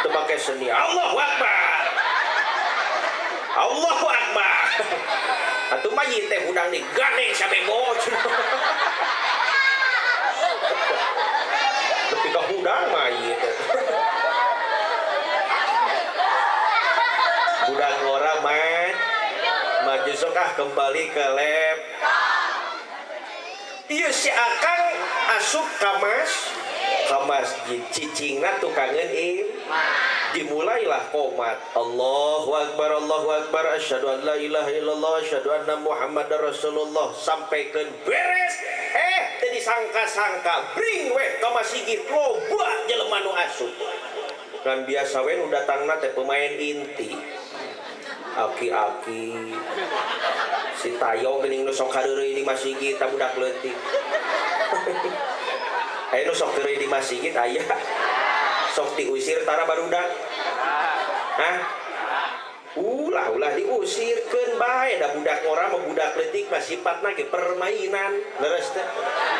Teu make seni. Allahu Akbar. Allahu Akbar. Atuh mayit teh hudang digandeng sabego. Lebih ka hudang mayit teh. Budak ngora mah maju sok ah kembali ke lab. Ieu si Akang asup ka masjid cicingna tukangeun im. Dimulailah qomat. Allahu Akbar, Allahu Akbar, asyhadu an la ilaha illallah, asyhadu anna Muhammadar Rasulullah, sampaikeun beres. Teu disangka-sangka bring weh ka masjid loba jelema nu asup. Kan biasa we nu datangna teh pemain inti. Aki-aki si Tayo geuning nu sok hareureuy di masjid ta budak leutik. Aya nu sok heureuy di masjid aya. Sok diusir tara barudak. Hah? Ulah ulah diusirkeun bae da budak ngora mah budak leutik mah sifatna ge permainan. Leres teh.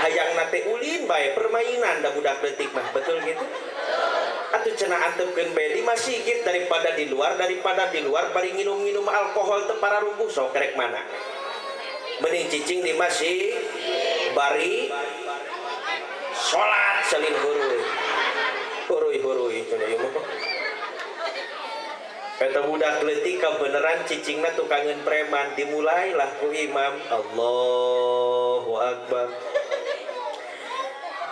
Hayangna teh ulin bae permainan da budak leutik mah, betul gitu? Atuh cenah antepkeun bae di masjid daripada di luar, bari nginum-nginum alkohol teu pararuguh sok kerek mana. Mending cicing di masjid bari salat salin huruy. Huruy-huruy cenah ieu mah. Eta budak leutik kabeneran cicingna tukangeun preman, dimulailah ku imam Allahu Akbar.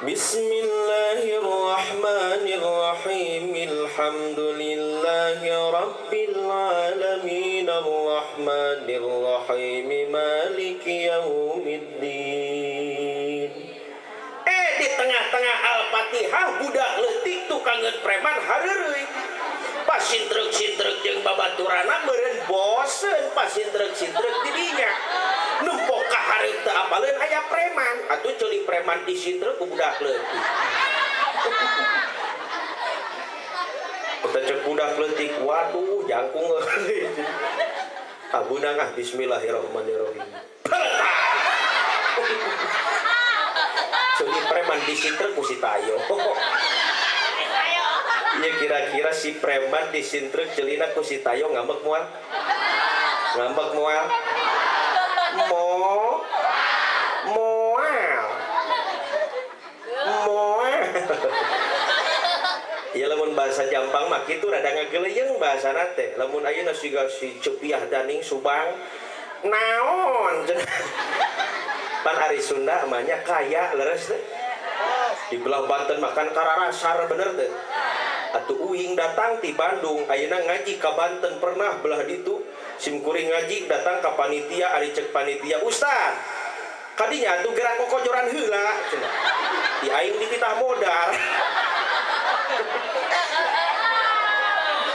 Bismillahirrahmanirrahim. Alhamdulillahi rabbil alamin, arrahmanirrahim, maliki yaumiddin. Di tengah-tengah Al-Fatihah budak leutik tukangeun preman hareureuy. Pasintrek-sintrek jeung babaturana meureun bosen pasintrek-sintrek di dinya. Numpok ka hareup teu apaleun aya preman, atuh ceuli preman disintrek ku budak leutik. Eta ceuk budak leutik, waduh jangkung euy. Abunang ah bismillahirrahmanirrahim. Ceuli preman disintrek ku si Tayo. Ya kira-kira si preman disintrek celina ku si Tayo ngambek moal? Ngambek moal? Moal. Moal. Ya lamun bahasa Jampang mah kitu rada ngageleyeng bahasana teh. Lamun ayeuna siga si Cepiah Daning Subang naon cenah. Pan ari Sunda mah nya kaya leres teh. Di belah Banten makan kararasar bener teh. Atuh uing datang ti Bandung ayeuna ngaji ka Banten pernah belah ditu simkuring ngaji datang ka panitia ari cek panitia ustad kadinya atuh gerak kokojoran heula cenah di aing dititah modal.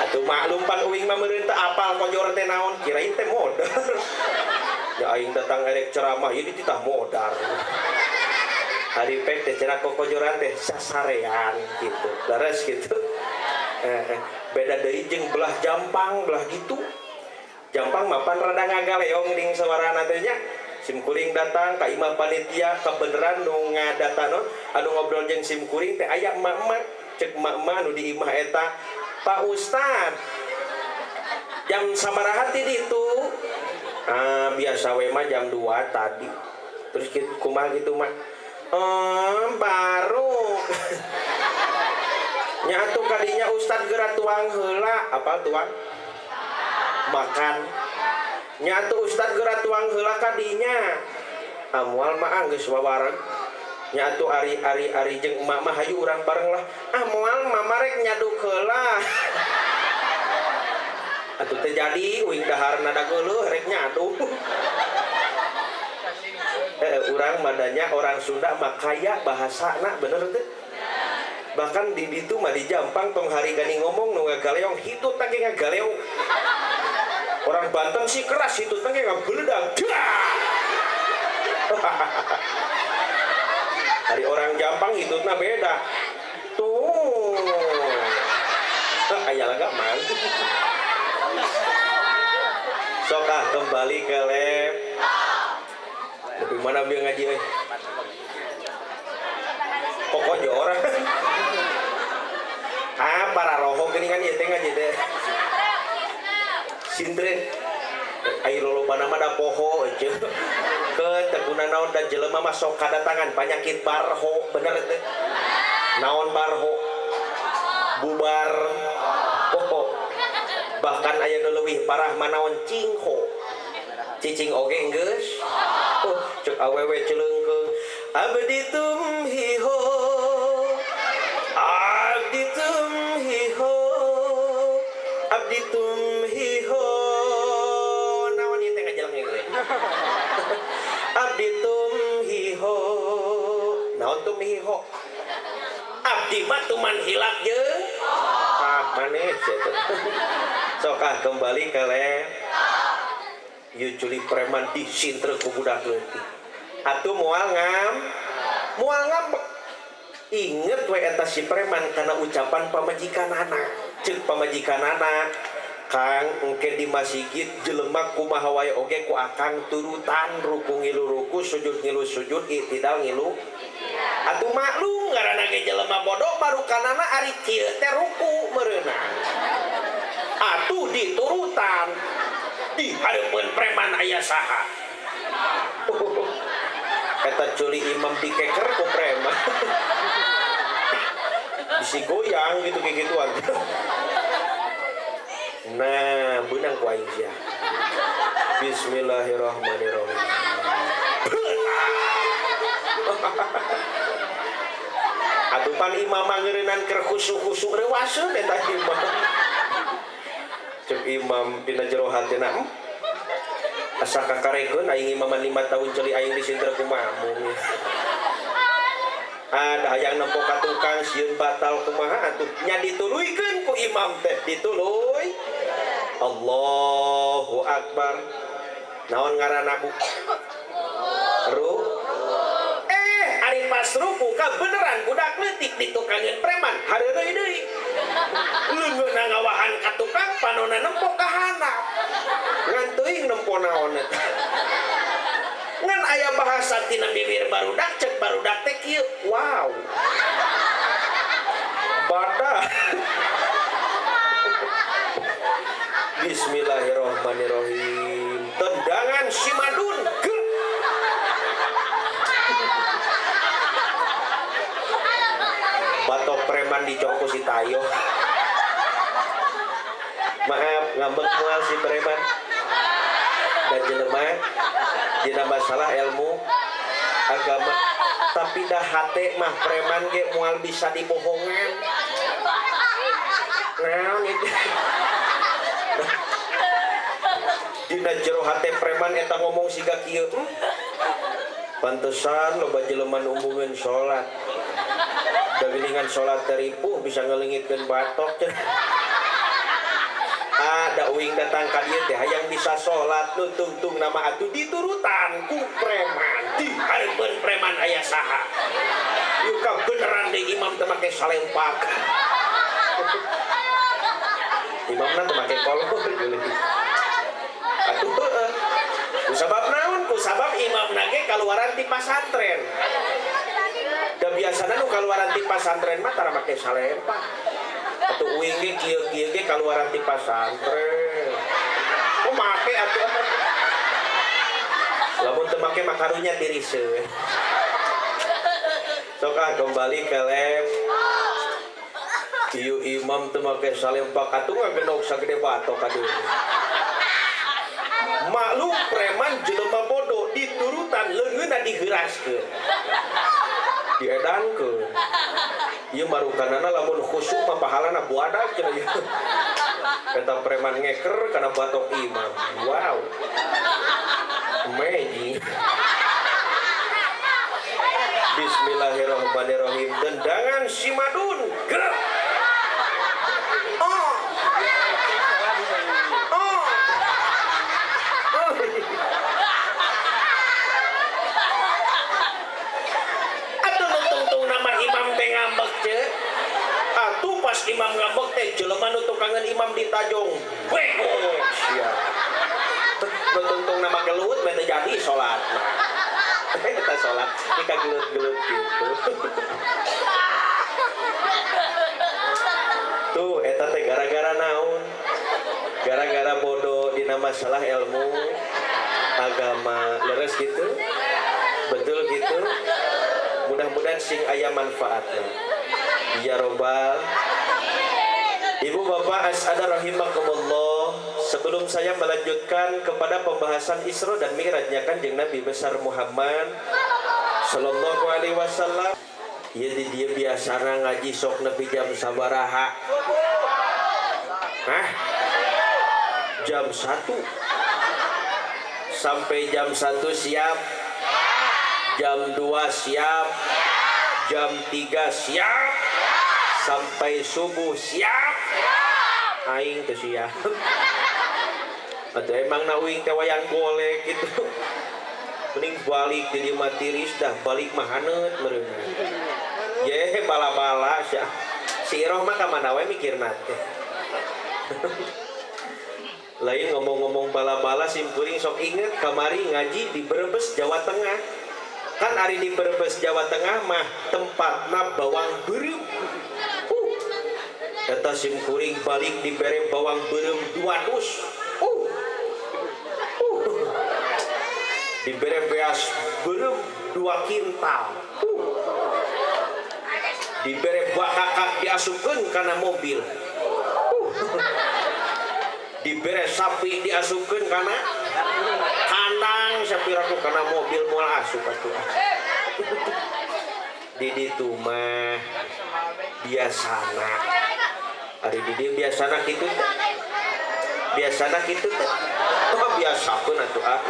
Atuh maklum pan uing mah meureun teu apal kojor teh naon kirain teh modal. Ya aing datang erek ceramah ieu dititah modal. Hari pek teh cenah kokojoran teh sasarean gitu leres gitu. Beda deui jeung belah Jampang belah gitu. Jampang mah pan rada ngagaleong ding sawarana teh nya. Simkuring datang ka imah panitia kabeneran nu ngadata anu ngobrol jeung simkuring teh aya emak-emak cek emak-emak nu di imah eta Pak Ustad jam sabaraha ti ditu? Ah biasa we mah jam 2 tadi. Terus kitu kumaha gitu mah? Baru. Nya atuh kadinya ustad geura tuang heula, apa tuang? Makan. Nya atuh ustad geura tuang heula kadinya. Amual mah geus wawareg. Nya atuh ari-ari jeung emak mah hayu urang bareng lah. Ah moal mama rek nyaduk heula. Atuh teh jadi uing daharna da geuleuh rek nyaduk. Urang madanya orang Sunda mah kaya bahasana bener teu? Bahkan di ditu mah di Jampang tong hari gani ngomong nu ngagaleong hitut teh ngagaleong. Orang Banten sih keras hitut teh ngabeledag. Hari orang Jampang hitutna beda. Tuh. Aya laga mang. Sok ah kembali ke lab. Tapi mana bieu ngaji euy? Pokoknya orang. Ah, para roho geuningan ieu teh ngaji teh. Sindren. Ai lolobana mah da poho euy. Keun teu guna naon da jelema mah sok kadatangan panyakit barho, bener teh? Naon barho? Bubar. Poho. Bahkan aya nu leuwih parah mah naon cingho. Cicing oge geus. Oh, cek awewe celeungkeung. Abdi tumhiho. Abdi tumhiho. Abdi tumhiho. Naon ieu teh ngajeleng ieu? Abdi tumhiho. Naon tumhiho? Abdi mah tuman hilap jeung. Ah, maneh sia teh. Sok ah kembali ke lem. Ieu culi preman disintre ku budak leutik. Atuh moal ngam, moal ngambek. Inget we eta si preman kana ucapan pamajikanana. Ceuk pamajikanana, Kang engke di masjid jelema kumaha wae oge ku akang turutan ruku ngilu ruku sujud ngilu sujud i'tidal ngilu. Atuh maklum ngaranna ge jelema bodoh barukanana ari kieu teh ruku meureunna. Atuh diturutan. Di hareupeun preman aya saha. Eta culi imam dikeker ku preman. Bisi goyang gitu kayak gituan. Nah, beunang ku aing sia. Bismillahirrahmanirrahim. Atuh pan imam mah ngeureunnan keur khusyuk-khusyuk reuaseun eta imam. Cek imam dina jero hatina, asa kakarekeun aing imaman 5 tahun ceuli aing disinter kumaha mung. Ada hayang nempo ka tukang sieun batal kumaha atuh nya dituluykeun ku imam teh dituluy. Allahu akbar. Naon ngaranna Bu? Ru. Ari pas ruku ka beneran budak leutik ditukangeun preman hareureuy deui. Leungeunna ngawahan ka tukang panonna nempo ka handap. Ngan teuing nempo naon eta. Ngan aya bahasa tina bibir barudak cek barudak teh kieu. Wow. Badah. Bismillahirrahmanirrahim. Tendangan si Madun. Batok preman dicongku si Tayo. Maaf, ngambek moal si preman. Dan jelema dina masalah ilmu agama. Tapi dah hate mah preman ge moal bisa dibohongan. Naon itu? Dina jero hate preman eta ngomong siga kieu. Pantesan loba jelema nu embungeun salat. Da geuningan salat teh ripuh bisa ngeleungitkeun batok. Ada uing datang ka dieu teh hayang bisa salat nu tungtung nama atuh diturutan ku preman. Di hareupeun preman aya saha? Ieu ka beneran deui imam teh make salempak. Imamna teh make kolor geuning. Atuh heueuh. Ku sabab naon? Ku sabab imamna ge kaluaran ti pasantren. Da biasana nu kaluaran ti pasantren mah tara make salempak. Atuh uing ge kieu-kieu ge kaluaran ti pasantren. Kok make atuh? Lamun teu make mah karunya tiris. Sok ah kembali ke lab. Ieu imam teu make salempak atuh ngagenok sagede batok aduh. Maklum preman jelema bodoh diturutan leungeunna diheuraskeun. Diedankeun. Ieu marukanana lamun khusyuk mah pahalana buadak cenah ieu. Eta preman ngeker kana batok imam. Wow. Amazing. Bismillahirrahmanirrahim. Tendangan si Madun. Gerak. Oh. Oh. Oh. Atuh nu tungtung nama imam teh ngambek ce. Atuh pas imam ngambek teh jelema nu tukangan imam ditajong. Bego sia. Nu tungtung nama gelut mah teu jadi salat. Kita sholat, kita gelut-gelut gitu. Tuh, eta teh gara-gara naon? Gara-gara bodoh dina masalah ilmu agama. Leres gitu? Betul gitu? Mudah-mudahan sing aya manfaatna. Ya robbal. Ibu bapak as'ada rahimakumullah. Sebelum saya melanjutkan kepada pembahasan Isra dan Mi'rajnya Kanjeng Nabi besar Muhammad Sallallahu alaihi wasallam. Ieu di dieu biasana ngaji sok nepi jam sabaraha? Hah? Jam 1. Sampai jam 1 siap. Jam 2 siap. Jam 3 siap. Sampai subuh siap. Aing teu siap. Atau emang na uing teh wayang golek gitu. Mending balik jadi matiris dah, balik mah haneut meureun. Ye bala-bala sia. Si Iroh mah ka mana we mikirna teh. Lain ngomong-ngomong bala-bala sim kuring sok inget kamari ngaji di Brebes Jawa Tengah. Kan ari di Brebes Jawa Tengah mah tempatna bawang beureum. Eta sim kuring balik dibere bawang beureum 2 dus. Dibere beas beureum 2 kintal. Dibere bakakak diasupkeun kana mobil. Dibere sapi diasupkeun kana kandang, sapiraku kana mobil moal asup atuh. Di ditu mah biasana. Ari di dieu biasana kitu teh. Biasana kitu teh. Oh biasakeun atuh ah.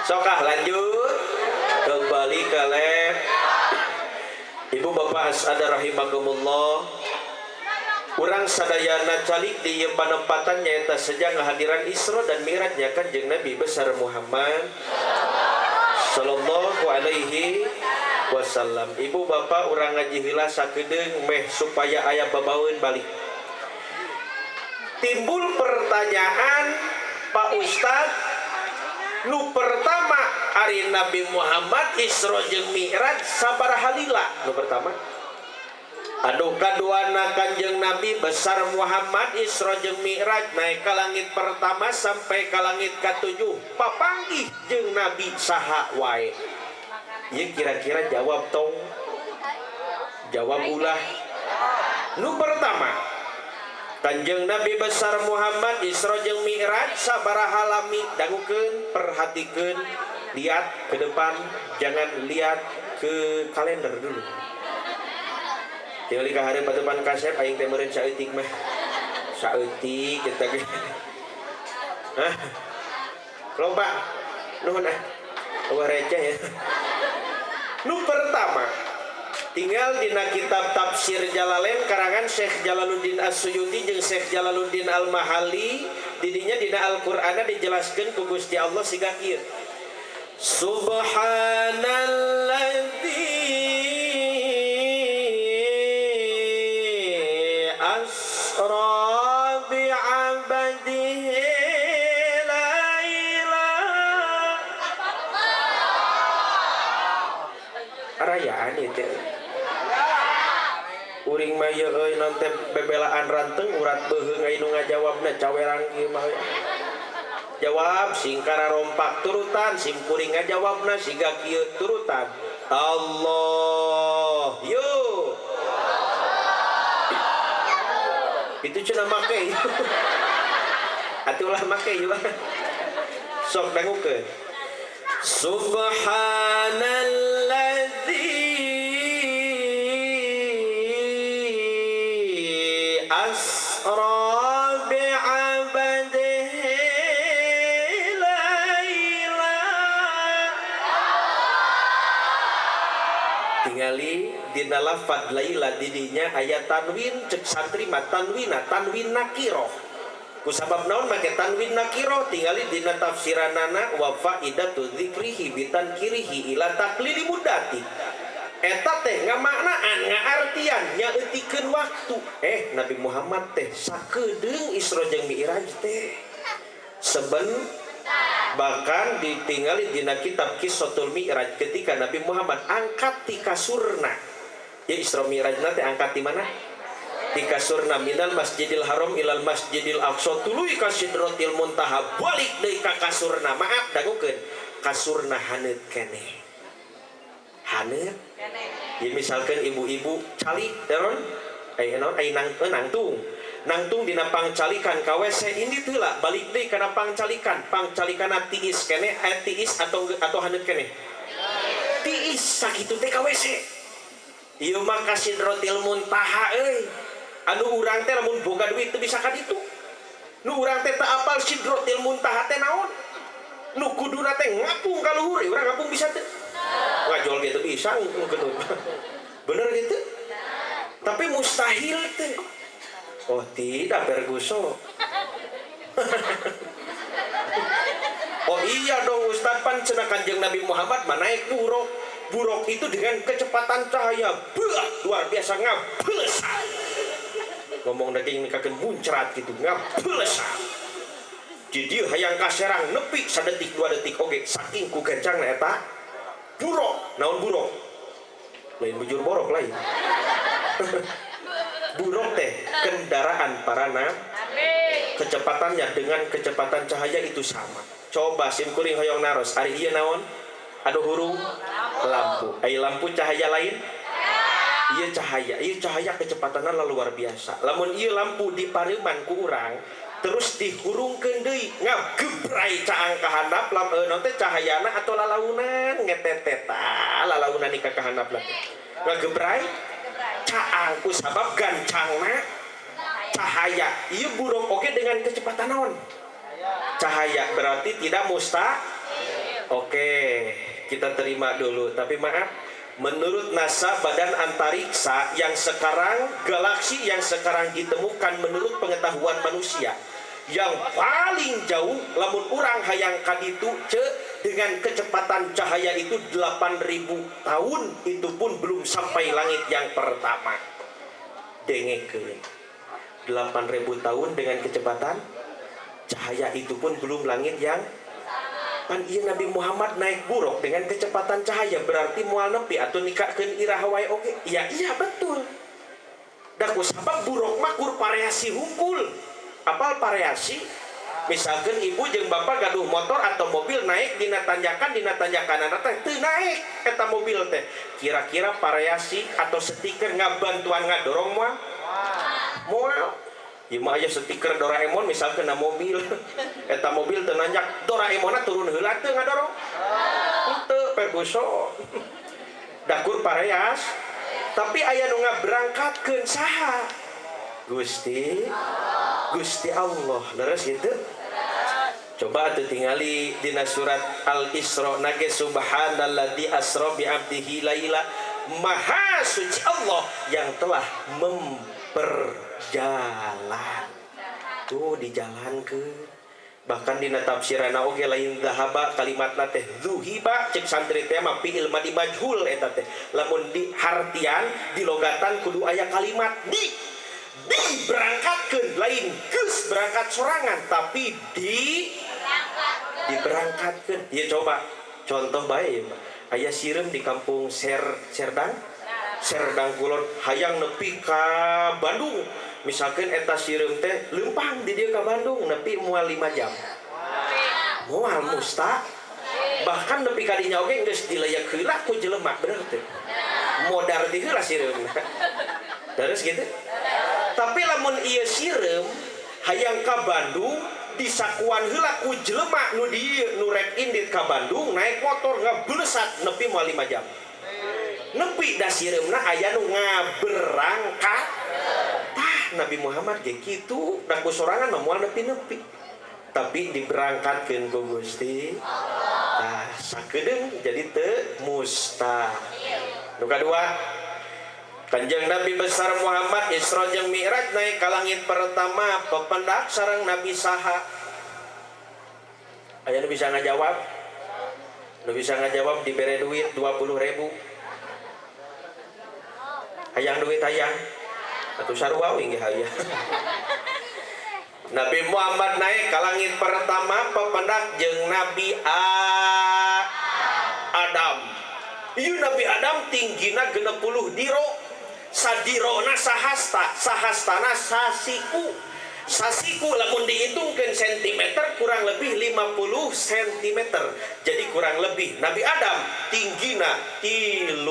Sokah lanjut kembali ke lab. Ibu bapak as'ada rahimakumullah. Urang sadayana calik di ieu panempatan nyaeta sejak kehadiran Isra dan Mi'rajnya Kanjeng Nabi besar Muhammad Sallallahu alaihi wasallam. Ibu bapak urang ngaji heula sakedeung meh supaya aya babaeun balik. Timbul pertanyaan Pak Ustad, nu pertama ari Nabi Muhammad Isra jeung Mi'raj sabaraha lila? Nu pertama. Anu kaduana Kanjeng Nabi besar Muhammad Isra jeung Mi'raj naik ka langit pertama sampai ka langit katujuh papanggih jeung Nabi saha wae. Ieu kira-kira jawab tong. Jawab ulah. Nu pertama Kanjeng Nabi besar Muhammad Isra jeung Mi'raj sabaraha lami? Dangukeun, perhatikeun, lihat ke depan, jangan lihat ke kalender dulu. Tinggal ka hareup depan kasep aing teh meureun saeutik mah. Saeutik kita ge. Hah? Loba. Nuhun ah. Eueuh receh ya. Nu pertama tinggal dina kitab tafsir Jalalain karangan Syekh Jalaluddin As-Suyuti jeung Syekh Jalaluddin Al-Mahalli, didinya dina Al-Qur'ana dijelaskeun ku Gusti Allah siga kieu. Subhanalladzi asra bi'abdihi laila. Rayaan ieu teh. Uring mah ieu euy non teh bebelaan ranteng urat beuheung aya nu ngajawabna cawerang ieu mah. Jawab singkara rompak turutan sim kuring ngajawabna siga kieu turutan. Allah yo. Itu cenah make. Atuh ulah make ieu. Sok dangukeun. Subhanalladzi asra bi'abdihi laila. Tingali dina lafad laila didinya aya tanwin, cek santri mah tanwina tanwin nakiroh. Kusabab naon make tanwin nakiroh? Tingali dina tafsiranana, wa faidatu dzikrihi bitankirihi ila taklili muddati. Eta teh ngamaknaan, ngaartian nyaeutikeun waktu. Nabi Muhammad teh sakedeung Isra jeung Mi'raj teh seben. Bahkan ditinggali dina kitab Qissatul Mi'raj, ketika Nabi Muhammad angkat ti kasurna. Ya, Isra Mi'raj teh angkat di mana? Ti kasurna, minal Masjidil Haram ilal Masjidil Aqsa, tuluy ka Sidratil Muntaha, balik deui ka kasurna. Maaf, dangukeun, kasurna haneut keneh, haneut. Ya, misalkan ibu-ibu calik naon, eh naon, ai nang, nangtung nangtung dina pangcalikan ka WC, indit heula, balik deui kana pangcalikan, pangcalikanna tiis keneh, tiis atau haneut keneh? Tiis. Sakitu teh ka WC. Ieu mah ka Sidratil Muntaha euy, anu urang teh lamun boga duit teu bisa ka ditu. Nu urang teh teu apal Sidratil Muntaha teh naon, nu kuduna teh ngapung ka luhur. Urang ngapung bisa teu? Ngajol gitu bisa ngeukeun, bener gitu, tapi mustahil teh. Oh tidak, Ferguson. Oh iya dong, Ustad, pan cenah Kanjeng Nabi Muhammad mah naik buruk. Buruk itu dengan kecepatan cahaya, buah, luar biasa, ngabelesat. Ngomong daging nikakeun muncrat gitu, ngabelesat. Jadi hayang ka Serang nepi sadetik dua detik oge, saking ku gancangna eta buruk. Naon buruk? Lain bujur borok, lain. Buruk teh kendaraan para nabi. Kecepatannya dengan kecepatan cahaya itu sama. Coba sim kuring hoyong naros, ari ieu naon? Anu hurung lampu. Ai lampu cahaya lain? Iya cahaya, iya cahaya, kecepatannya luar biasa. Lamun ieu lampu dipareuman ku urang, terus dihurungkeun deui, ngagebray caang ka handap, lam naon teh cahayana atau lalaunan ngeteteta lalaunan nikah ka handap lah. Ngagebray caang ku sabab gancangna cahaya. Ieu buruk oge dengan kecepatan naon? Cahaya. Berarti tidak musta. Oke, kita terima dulu. Tapi maaf, menurut NASA, Badan Antariksa, yang sekarang galaksi yang sekarang ditemukan menurut pengetahuan manusia yang paling jauh, lamun urang hayang kaditu ce dengan kecepatan cahaya itu 8000 tahun, itu pun belum sampai langit yang pertama. Dengekeun, 8000 tahun dengan kecepatan cahaya itu pun belum langit yang pan. Iya, Nabi Muhammad naik buruk dengan kecepatan cahaya, berarti moal nepi atau nikahkeun iraha wae oge. Ya iya betul. Da ku sabab buruk mah kur variasi hungkul. Apal variasi? Misalkan ibu jeung bapak gaduh motor atau mobil, naik dina tanjakan teh teu naik eta mobil teh. Kira-kira variasi atau stiker ngabantuan ngadorong moal? Moal. Ieu mah aya stiker Doraemon misalkan na mobil. Eta mobil teu nanjak, Doraemonna turun heula teu ngadorong? Henteu, Ferguson. Dakur pareas. Tapi aya nu ngaberangkatkeun, saha? Gusti Gusti Allah. Leres gitu? Coba atuh tingali dina surat Al-Isra nage, subhanalladzi asra bi abdihi laila, maha suci Allah yang telah memperjalan. Tuh dijalankeun. Bahkan dina tafsirana oge lain zahaba, kalimatna teh zuhiba, cek santri teh mah fi'il madi majhul eta teh. Lamun dihartian dilogatan kudu aya kalimat di, diberangkatkeun, lain geus berangkat sorangan, tapi di diberangkatkeun. Ya coba contoh bae ya, aya sireum di kampung Serdang Serdang Kulon hayang nepi ka Bandung. Misalkan eta sireum teh leumpang di dieu ka Bandung nepi moal 5 jam? Moal, musta. Bahkan nepi ka dinya oge geus dileyak heula ku jelema, bener teu? Modar di heula sireum. Terus gitu. Tapi lamun ieu sireum hayang ka Bandung, disakuan heula ku jelema nu di dieu nu rek indit ka Bandung naik motor, ngebelesat nepi moal 5 jam? Nepi. Da sireumna aya nu ngaberangkat. Tah, Nabi Muhammad ge kitu, da ku sorangan mah moal nepi-nepi, tapi diberangkatkeun ku Gusti. Tah, sakedeung, jadi teu mustahil. Nu kadua, Kanjeng Nabi besar Muhammad Isra jeung Mi'raj naik ka langit pertama pependak sareng Nabi saha? Aya nu bisa ngajawab? Nu bisa ngajawab dibere duit 20.000. Hayang duit hayang? Atuh sarua we ge hayang. Nabi Muhammad naik ka langit pertama pependak jeung Nabi Adam. Ieu Nabi Adam tinggina 60 diro. Sadirona sahasta, sahastana sasiku. Sasiku lamun dihitungkeun sentimeter kurang lebih 50 sentimeter. Jadi kurang lebih Nabi Adam tinggina 30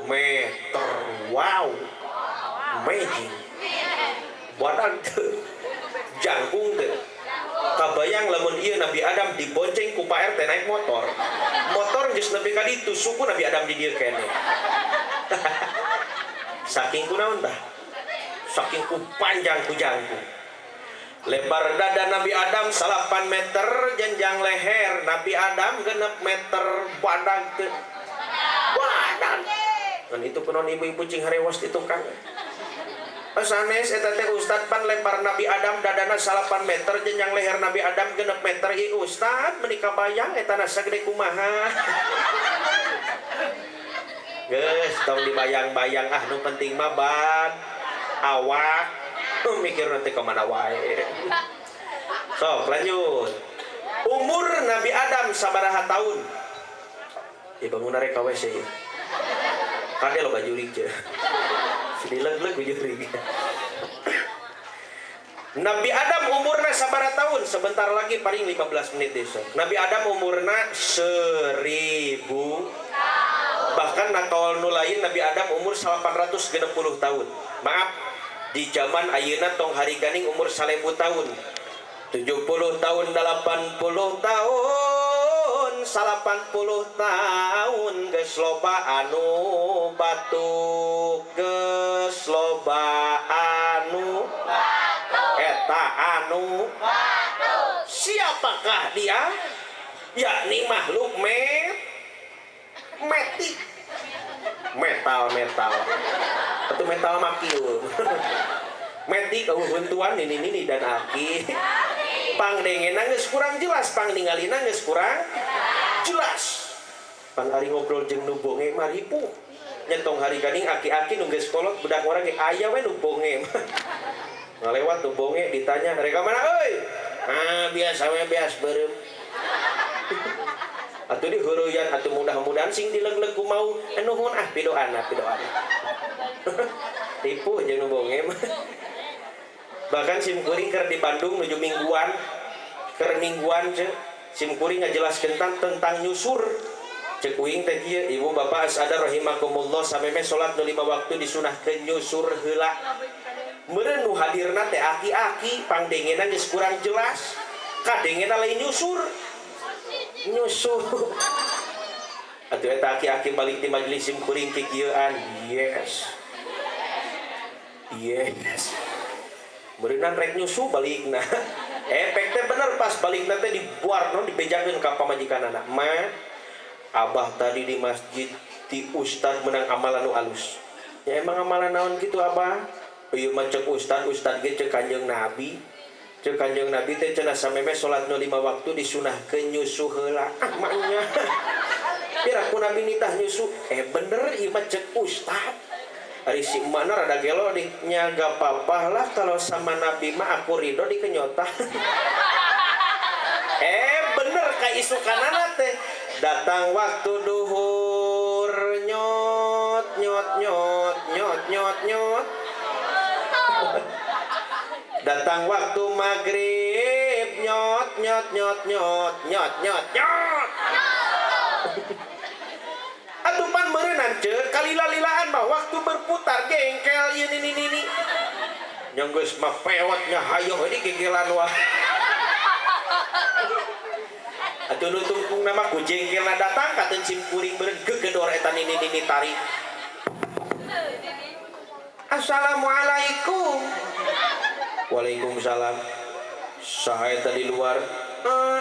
meter. Wow. Amazing. Badag teu. Jangkung teu. Kabayang lamun ieu Nabi Adam dibonceng ku Pak RT naik motor. Motor geus nepi ka ditu, suku Nabi Adam di dieu keneh. Saking ku naon tah? Saking ku panjang ku jangkung. Lebar dada Nabi Adam 8 meter, jenjang leher Nabi Adam 6 meter, badag teu. Badag. Kan itu penon ibu-ibu cing harewas di tukang. Sanes eta teh ustad pan lebar Nabi Adam dadana 8 meter, jenjang leher Nabi Adam 6 meter. Ieu ustad meuni kabayang eta na sagede kumaha. Geus tong dibayang-bayang ah, nu penting mah ban awak mikir nanti kemana wae. Sok lanjut. Umur Nabi Adam sabaraha tahun? Ya bangun rek ka WC ieu. Kade loba jurig je. Dileg-leg ku jurig. Nabi Adam umurna sabaraha tahun? Sebentar lagi paling 15 menit besok. Nabi Adam umurna 1000 tahun. Bahkan nakaul nu lain Nabi Adam umur 860 tahun. Maaf, di zaman ayeuna tong hari ganing umur 1000 tahun. 70 tahun, 80 tahun, 80 tahun geus loba anu batuk, geus loba anu batuk. Eta anu batuk. Siapakah dia? Yakni makhluk metik. Metal, metal. Atau metal makiu. Metik eueuh huntuan nini-nini dan aki. Pangdengena geus kurang jelas, pangningalina geus kurang jelas. Pan ari ngobrol jeung nu bonge mah ripuh. Nyentong hari ganing aki-aki nu geus kolot budak urang ge aya we nu bonge mah. Ngalewat nu bonge ditanya, "Rek ka mana euy?" Ah, biasa we bias beureum. Atuh diheureuyaan atuh mudah-mudahan sing dileug-leug ku mau. Nuhun ah pidoana pidoana. Ripuh jeung nu bonge mah. Bahkan sim kuring keur di Bandung nuju mingguan, keur mingguan ce, sim kuring ngajelaskeun tentang nyusur. Cek uing teh kieu, ibu bapak asada rahimakumullah, sameme salat nu 5 waktu disunahkeun nyusur heula. Meureun nu hadirna teh aki-aki, pangdengena geus kurang jelas. Kadengena lain nyusur. Nyusur. Atuh eta aki-aki balik ti majelis sim kuring kikieuan. Yes. Yes. Berenang rek nyusu balikna. Efek teh bener pas balikna teh dibuarno dibejakeun ka pamajikanana. Ma, abah tadi di masjid ti ustad menang amalan nu alus. Ya emang amalan naon gitu abah? Ieu mah ceuk ustad, ustad ge ceuk Kanjeng Nabi. Ceuk Kanjeng Nabi teh cenah sameme salat nu 5 waktu disunahkeun nyusu heula. Ah maknya. Pira ku Nabi nitah nyusu? Bener ieu mah ceuk ustad. Ari si emakna rada gelo deh, nya gak apa-apa lah kalau sama Nabi mah aku ridho dikenyota. Bener ka isukanana teh. Datang waktu duhur nyot nyot nyot nyot nyot nyot. Datang waktu maghrib nyot nyot nyot nyot nyot nyot nyot. Atuh pan meureunnan ceuk kalila-lilaan mah waktu berputar jengkel ieu nini nini. Nya geus mah pewot nya hayoh ini gegelan wah. Atuh nu tungkungna mah ku jengkelna datang ka teu sim kuring beureun gegedor eta nini nini tarik. Assalamualaikum. Waalaikumsalam. Saha eta di luar?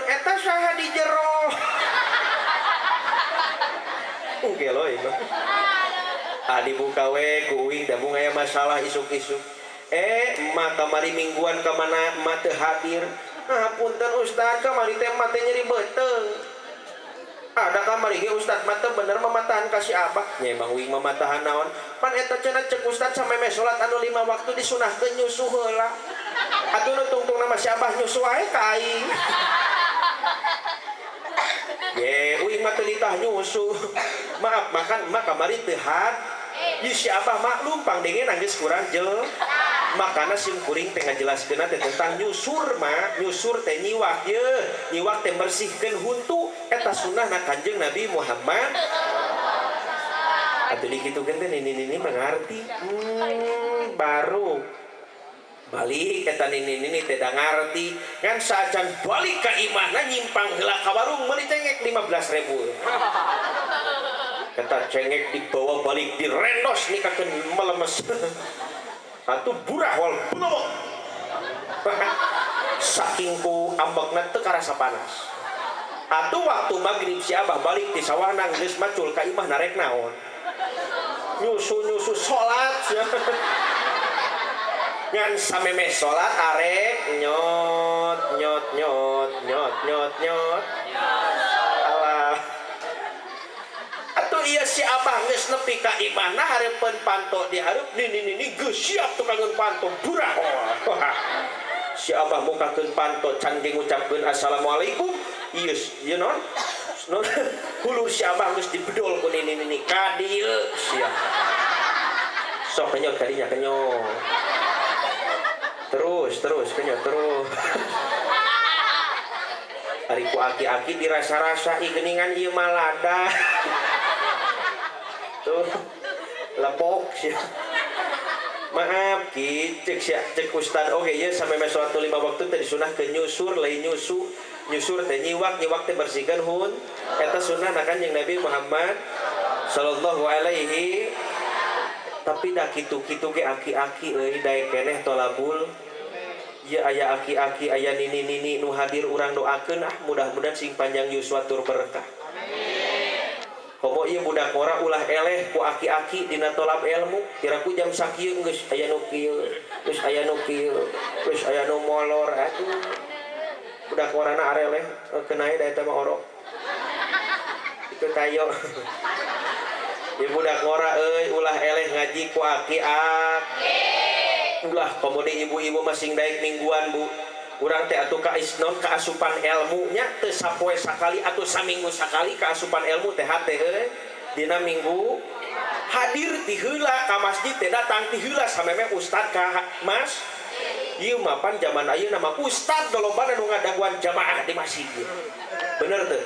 Eta saha di jero? gelo ieu mah. Ah dibuka we ku uing da mung aya masalah isuk-isuk. Emak kamari mingguan ka mana emak teu hadir. Ah punten ustad kamari teh emak teh nyeri beuteung. Ada kamari ge ustad mah teu bener mamatahan ka si abah. Nya emang uing mamatahan naon? Pan eta cenah cek ustad sameme salat anu 5 waktu disunahkeun nyusu heula. Atuh nu tungtungna mah si abah nyusu wae ka aing. Ye, uing mah teu ditah nyusu. Maaf makan emak kamari teu had. Ieu si abah maklum pangdengeuna geus kurang jel. Makana sim kuring teh ngajelaskeunna teh tentang nyusur mah, nyusur teh nyiwak ye, nyiwak teh bersihkeun huntu eta sunnahna Kanjeng Nabi Muhammad. Atuh dikitukeun teh nini-nini mengerti. Baru balik eta nini-nini teh da ngarti. Ngan saacan balik ka imahna nyimpang heula ka warung meuli cengek 15.000. Eta cengek dibawa balik direndos nikakeun melemes. Atuh burah wal belok. Saking ku ambekna teu karasa panas. Atuh waktu maghrib si abah balik di sawahna geus macul ka imah narek naon. Nyusu-nyusu salat. Ngan samemeh salat arek nyot nyot nyot nyot nyot nyot. Alah. Atuh ieu si abah geus nepi ka imahna hareupeun panto di hareup nini-nini geus siap tukangeun panto burah. Si abah mukakeun panto can ge ngucapkeun assalamualaikum. Ieu ieu non non hulur si abah geus dibedol ku nini-nini ka dieu sia. Sok kenyot kadinya kenyot. Terus terus kenyot terus. Ari ku aki-aki dirasa-rasa ih geuningan ieu mah lada. Tuh lepok sia. Maaf ki cek sia cek ustad oge ieu sameme salat 5 waktu teh disunahkeun nyusur lain nyusu. Nyusur teh nyiwak, nyiwak teh bersihkeun hun. Eta sunnahna Kanjeng Nabi Muhammad sallallahu alaihi. Tapi dah kitu-kitu ge aki-aki euy daek keneh tolabul. Ieu aya aki-aki aya nini-nini nu hadir urang doakeun ah mudah-mudahan sing panjang yuswa tur berkah. Komo ieu budak ngora ulah eleh ku aki-aki dina tolab ilmu, kira ku jam sakieu geus aya nu kieu, geus aya nu kieu, geus aya nu molor atuh. Budak ngorana areleh kenae da eta mah orok. Itu tayo. Ieu budak ngora euy ulah eleh ngaji ku aki-aki. Ulah komo deui ibu-ibu masing daek mingguan bu. Urang teh atuh ka isnon kaasupan ilmunya teu sapoe sakali atuh saminggu sakali kaasupan ilmu teh hate euy. Dina minggu hadir ti heula ka masjid teh datang ti heula sameme ustad ka mas. Ieu mah pan zaman ayeuna mah ustad lolobana nu ngadaguan jamaah di masjid. Bener teu?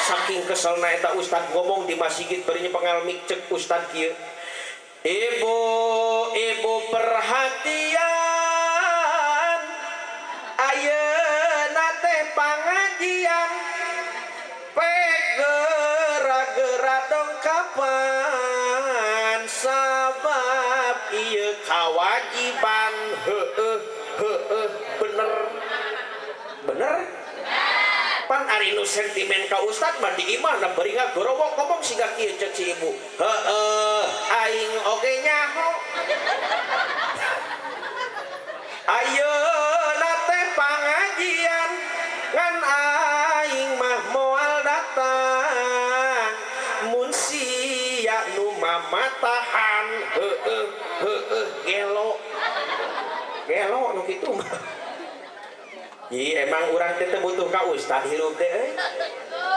Saking keselna eta ustad ngomong di masjid bari pengalmik cek ustad kieu. Ibu, ibu perhatian, ayeuna teh pangajian, pek gera-gera dong kapan, sabab ieu kawajiban. Heueuh, heueuh, bener, bener. Pan ari nu sentimen ka ustad mah di imah na bari ngagorowok ngomong siga kieu cek si ibu. Heueuh, aing oge nyaho. Ayeuna teh pangajian ngan aing mah moal datang. Mun sia nu mamatahan heueuh heueuh gelo. Gelo nu kitu mah. Ih, emang urang teh teu butuh ka ustad hirup teh euy.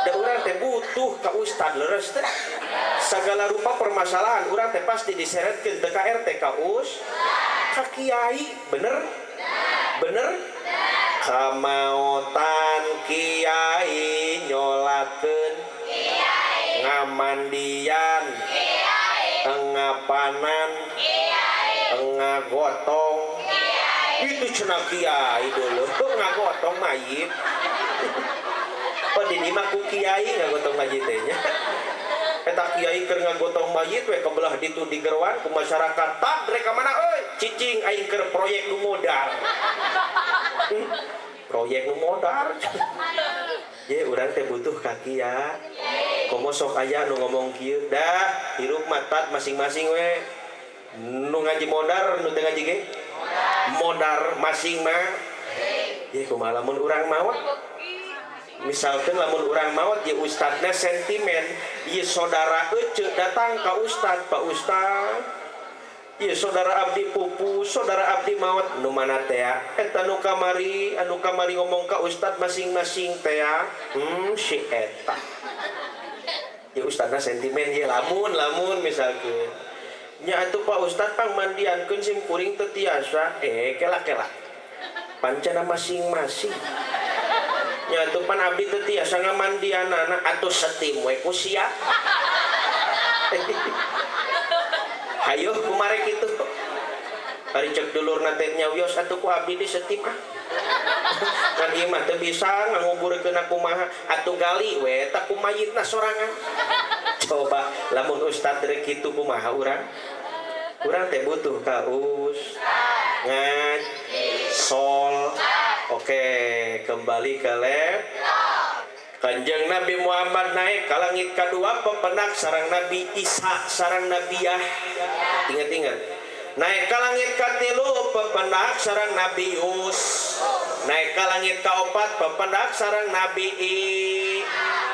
Da urang teh butuh ka ustad leres teh. Sagala rupa permasalahan urang teh pasti diseretkeun teu ka RT ka us ka kiai, bener? Bener? Kamaotan kiai nyolakeun kiai, ngamandian kiai, ngapanan kiai, ngagotong kiai. Itu cenah kiai dulu ngagotong mayit. Oh di mah ku kiai ngagotong mayit teh nya. Eta kiai keur ngagotong mayit we kebelah ditu digerwan ku masyarakat tag rek ka mana euy cicing aing keur proyek nu modar. Proyek nu modar. Ye urang teh butuh ka kiai. Komo sok aya nu ngomong kieu, dah hirup matat masing-masing we. Nu ngaji modar, nu teu ngaji ge modar masing mah. Ye kumaha lamun urang maot? Misalkan lamun urang maot ye ustadna sentimen, ye saudara ece datang ka ustad, Pak Ustad, ye saudara abdi pupus, saudara abdi maot, nu mana teh? Eta nu kamari, anu kamari ngomong ka ustad masing-masing teh, si eta. Ya ustadna sentimen ye lamun lamun misalkan. Nya atuh Pak Ustad pangmandiankeun sim kuring teu tiasa, kela-kela. Pancana masing-masing. Nya atuh pan abdi teu tiasa ngamandianana atuh setim we ku sia. Hayo kumare kitu. Ari cek dulurna teh nyawios atuh ku abdi di setim ah. Kan ieu mah teu bisa nganguburkeun kumaha atuh gali we eta ku mayitna sorangan. Coba lamun ustad rek kitu kumaha urang? Urang teh butuh ka ngaji sol. Oke, kembali ke lab. Kanjeng Nabi Muhammad naik ka langit kadua pepenak sarang Nabi Isa sarang Nabi Yahya. Ingat-ingat. Naik ka langit katilu pepenak sarang Nabi Yus. Naik ka langit kaopat pepenak sarang Nabi I.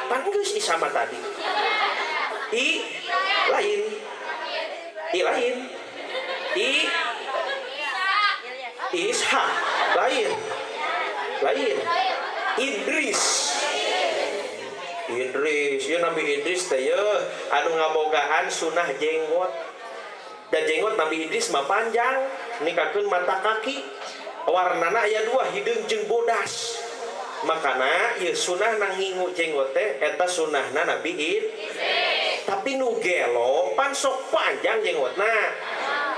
Pan geus Isa mah tadi. I lain. I lain. I Ishak lain. Lain. Idris. Idris, ya Nabi Idris teh ye anu ngabogaan sunah jenggot. Dan jenggot Nabi Idris mah panjang, nikakeun mata kaki. Warnana aya dua, hideung jeung bodas. Makana ieu sunah nang ngingu jenggot teh eta sunahna Nabi Idris. Tapi nu gelo pan sok panjang jenggotna.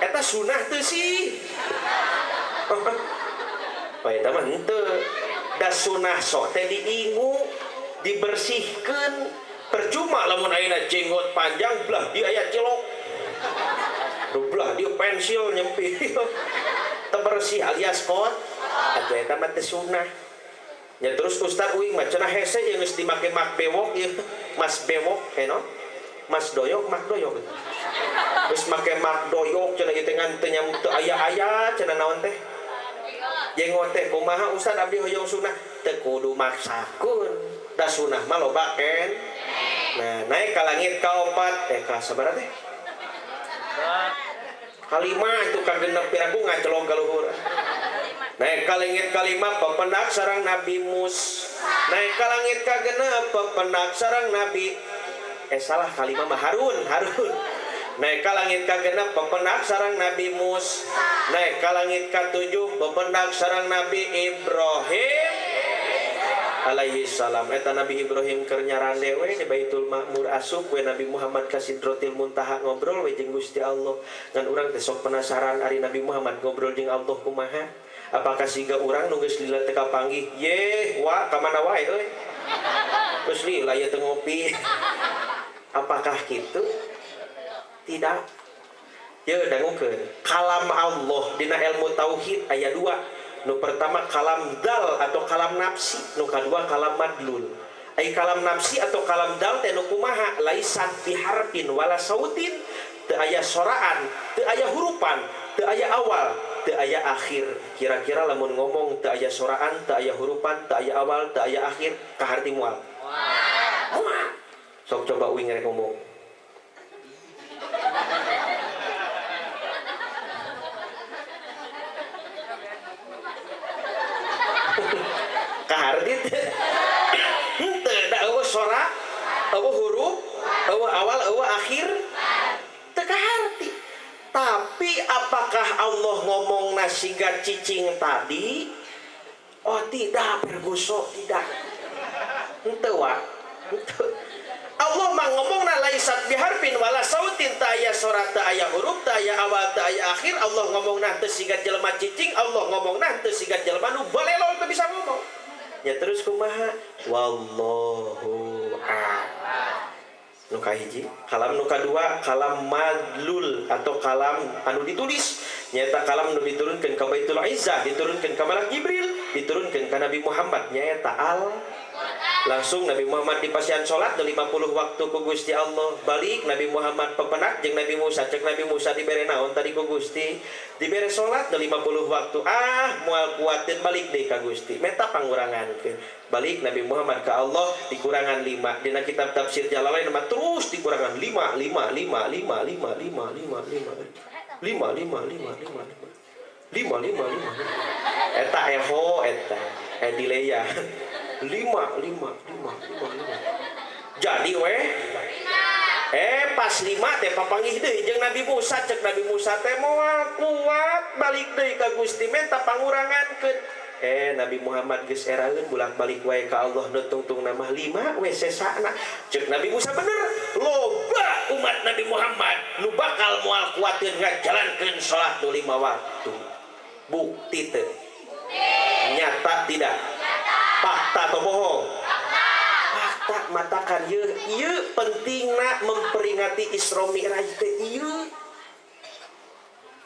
Eta sunah teu sih? Oh, eta mah henteu. Da sunah sok teh diingu, dibersihkeun. Percuma lamun ayeuna jenggot panjang belah dia aya cilok. Belah dia pensil nyempil. Teu bersih alias kot. Atuh eta mah teu sunah. Ya terus ustad uing mah cenah hese jeung geus dimake mak bewok ieu. Mas bewok eno. Mas doyok mak doyok. Geus make mak doyok cenah ieu teh ngan teu nyam teu aya-aya cenah naon teh? Jenggot teh kumaha ustad abdi hoyong sunah? Teu kudu maksakeun. Da sunah mah loba ken. Nah, naik ka langit kaopat ka sabaraha teh? Kalima itu ka genep piraku ngacelong ka luhur. Naik ka langit kalima pependak sarang Nabi Mus. Naik ka langit ka genep pependak sarang Nabi salah kalima mah Harun, Harun. Naik ka langit ka genep pependak sarang Nabi Mus. Naik ka langit ka tujuh pependak sarang Nabi Ibrahim alaihi salam. Eta Nabi Ibrahim keur nyarande we di Baitul Makmur asup we Nabi Muhammad ka Sidratil Muntaha ngobrol we jeung Gusti Allah. Ngan urang teh sok penasaran ari Nabi Muhammad ngobrol jeung Allah kumaha? Apakah siga urang nu geus lila teu kapanggih? Yeh, wa ka mana wae euy? Geus lila ieu teu ngopi. Apakah kitu? Tidak. Ye dangukeun. Kalam Allah dina ilmu tauhid aya dua. Nu pertama kalam dal atau kalam nafsi, nu kadua kalam madlul. Ai kalam nafsi atau kalam dal teh nu kumaha? Laisat biharfin wala sautin, teu aya soraan, teu aya hurupan, teu aya awal, teu aya akhir. Kira-kira lamun ngomong teu aya soraan, teu aya hurupan, teu aya awal, teu aya akhir, kaharti moal? Moal. Sok coba uing rek ngomong. Kaharti teh henteu da eueuh sora, eueuh huruf, eueuh awal, eueuh akhir, teu kaharti. Tapi apakah Allah ngomong nasiga cicing tadi? Oh tidak, Perguso, tidak. Henteu wa. Henteu. Allah mah ngomongna laisat biharfin wala sautin, ta aya sora, ta aya huruf, ta aya awal, ta aya akhir. Allah ngomongna teu siga jelema cicing, Allah ngomongna teu siga jelema nu balelol teu bisa ngomong. Ya terus kumaha? Wallahu a'lam. Nu kahiji, kalam nu kadua kalam madlul atau kalam anu ditulis. Nyaeta kalam nu diturunkeun ka Baitul Izzah, diturunkeun ka Malak Jibril, diturunkeun ka Nabi Muhammad, nyaeta al. Langsung Nabi Muhammad dipasihan salat 50 waktu ku Gusti Allah. Balik Nabi Muhammad pepenak jeung Nabi Musa, cek Nabi Musa dibere naon tadi ku Gusti? Dibere salat 50 waktu. Ah, moal kuateun, balik deui ka Gusti. Menta pangurangankeun. Balik Nabi Muhammad ka Allah dikurangan 5. Dina kitab tafsir Jalalain mah terus dikurangan 5 5 5 5 5 5 5 5 5 5 5 5 5 5 5 5. Eta eho eta edileya 5 5 5 5 5. Jadi weh pas 5 teh papanggih deui jeung Nabi Musa, cek Nabi Musa teh moal kuat, balik deui ka Gusti menta pangurangankeun. Nabi Muhammad geus eraeun bolak-balik wae ka Allah nu tungtungna mah 5 we sesana. Cek Nabi Musa bener, loba umat Nabi Muhammad nu bakal moal kuateun ngajalankeun salat nu 5 waktu. Bukti teu? Nyata tidak? Fakta atau bohong? Fakta. Matakan ieu ieu pentingna memperingati Isra Mi'raj teh ieu.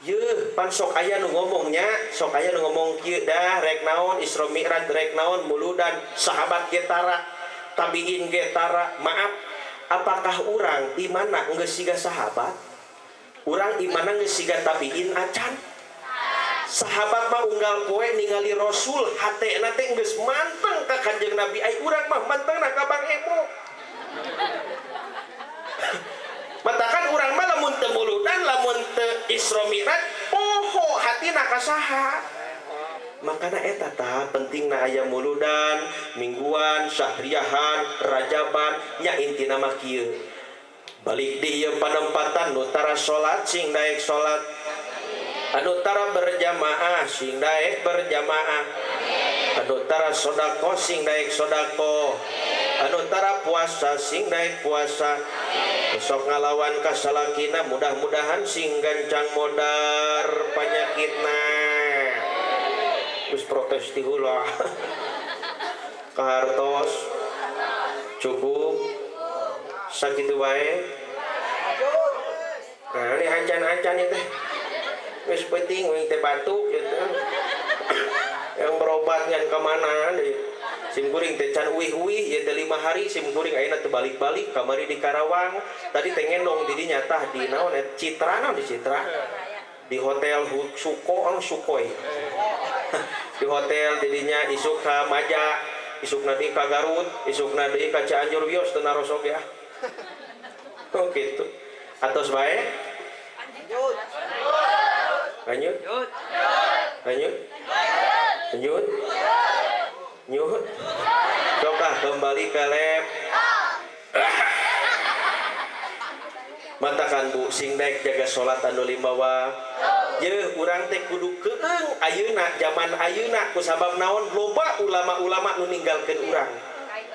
Yeuh, pan sok aya nu ngomongnya, sok aya nu ngomong kieu dah, rek naon Isra Mi'raj, rek naon muludan, sahabat ge tara, tabiin ge tara. Maaf, apakah urang imana geus siga sahabat? Urang imana geus siga tabiin acan? Sahabat mah unggal poe ningali Rasul hatena teh geus manteng ka Kanjeng Nabi, ai urang mah mantengna ka Bang Emo. Matakan urang mah lamun teu muludan, lamun teu Isra Mi'raj, poho hatina ka saha. Makana eta tah pentingna aya muludan, mingguan, syahriahan, rajaban, nya intina mah kieu. Balik di ieu panempatan, nu tara salat sing daek salat. Anu tara berjamaah sing daek berjamaah. Anu tara sodako sing daek sodako. Anu tara puasa sing daek puasa. Sok ngalawan ka salakina mudah-mudahan sing gancang modar panyakitna. Geus protes ti heula. Kahartos cukup sakitu wae. Nah, ini ancan-ancan itu. Geus penting wing teh batuk gitu. Yang berobat ngan ka mana deui. Sim kuring teh can uih-uih ya teh 5 hari sim kuring ayeuna teh balik-balik kamari di Karawang. Tadi teh ngendong di dinya tah di naon eta Citra, naon di Citra? Di hotel Suko anu Sukoi. Di hotel di dinya isuk ka Maja, isukna deui ka Garut, isukna deui ka Cianjur, wios teu narosok ya. Oh gitu. Atos bae? Lanjut. Lanjut? Lanjut? Lanjut? Nyut? Sok ah kembali ke lab. Matakan bu sing daek jaga salat anu 5 waktu. Yeuh urang teh kudu keung ayeuna zaman ayeuna kusabab naon loba ulama-ulama nu ninggalkeun urang.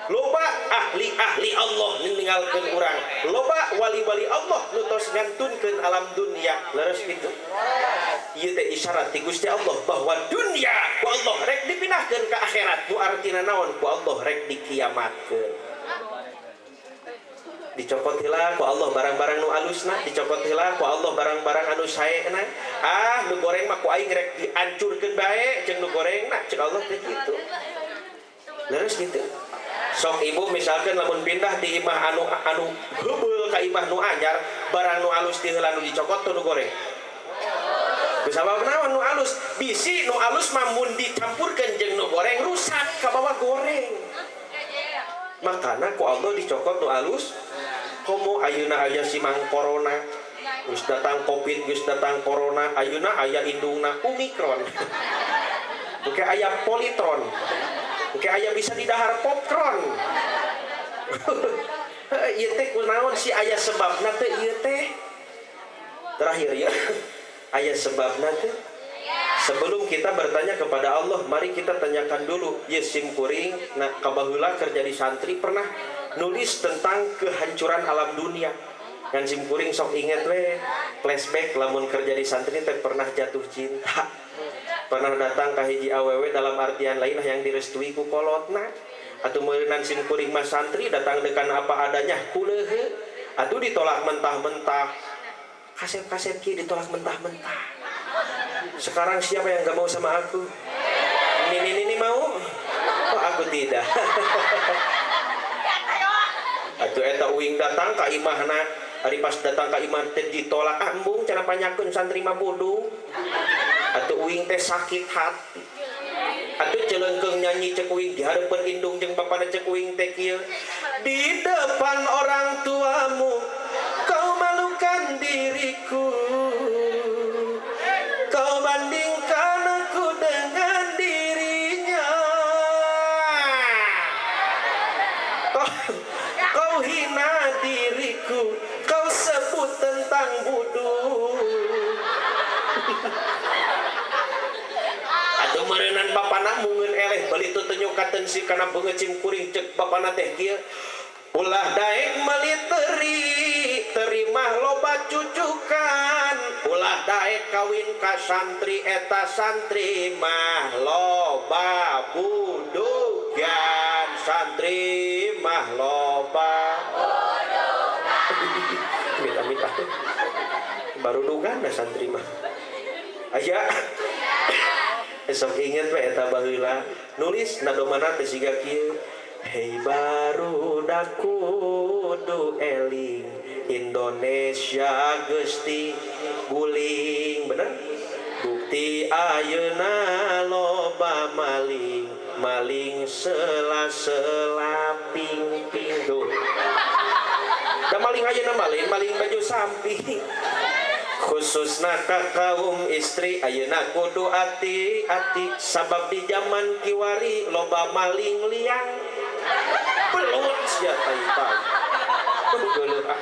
Loba ahli-ahli Allah nu ninggalkeun urang. Loba wali-wali Allah nu tos ngantunkeun alam dunia. Leres kitu. Ieu teh isyarat ti Gusti Allah bahwa dunia ku Allah rek dipindahkeun ka akhirat, nu artina naon ku Allah rek dikiamatkeun. Dicopot heula ku Allah barang-barang nu alusna, dicopot heula ku Allah barang-barang anu saena. Ah, nu goreng mah ku aing rek diancurkeun bae jeung nu gorengna, cek Allah teh kitu. Leres kitu. Sok ibu misalkan lamun pindah di imah anu anu heubeul ka imah nu anyar, barang nu alus ti heula nu dicokot tuh nu goreng. Kusabab naon nu alus? Bisi nu alus mah mun dicampurkeun jeung nu goreng rusak kabawa goreng. Makana ku Allah dicokot nu alus. Komo ayeuna aya si mang corona, geus datang covid, geus datang corona, ayeuna aya indungna omikron. Oke aya politron. Oke aya bisa didahar popcorn. Ieu teh kunaon sih aya sebabna teh ieu teh? Terakhir ya. Aya sebabna teh. Sebelum kita bertanya kepada Allah, mari kita tanyakan dulu. Ye sim kuring, nah kabaheula kerja di santri pernah nulis tentang kehancuran alam dunia. Kan sim kuring sok inget we flashback lamun kerja di santri teh pernah jatuh cinta. Pernah datang ka hiji awewe dalam artian lain yang direstui ku kolotna. Atau meureunan sim kuring mah santri datang dengan apa adanya kuleuhe. Atuh ditolak mentah-mentah. Kasep-kasep kieu ditolak mentah-mentah. Sekarang siapa yang gak mau sama aku? Nini nini mau? Oh aku tidak. Atuh eta uing datang ka imahna, ari pas datang ka imah teh ditolak, ah embung cenah panyakeun santri mah bodoh. Atuh uing teh sakit hati. Atuh celengkeung nyanyi cek uing di hareupeun indung jeung bapana cek uing teh kieu. Di depan orang tuamu kau malukan diriku. Kau bandingkan aku dengan dirinya. Kau hina diriku, kau sebut tentang bodoh. Aduh meureunan bapana mungeun eleh beli teu nyukateun si kana beungeut cim kuring cek bapana teh kieu. Ulah daek meuli teri, teri mah loba cucukan. Ulah daek kawin ka santri, eta santri mah loba budugan. Santri mah loba budugan. Amit-amit ah. Baru dugan dah santri mah. Aya. Esok inget we eta baheula nulis nadomana teh siga kieu. Hei barudak kudu eling Indonesia geus guling, bener? Bukti ayeuna loba maling, maling sela-sela ping-ping tuh. Da maling ayeuna maling, maling baju samping. Khususna ka kaum istri ayeuna kudu ati-ati sabab di zaman kiwari loba maling liang. Belut sia tai-tai. Geuleuh ah.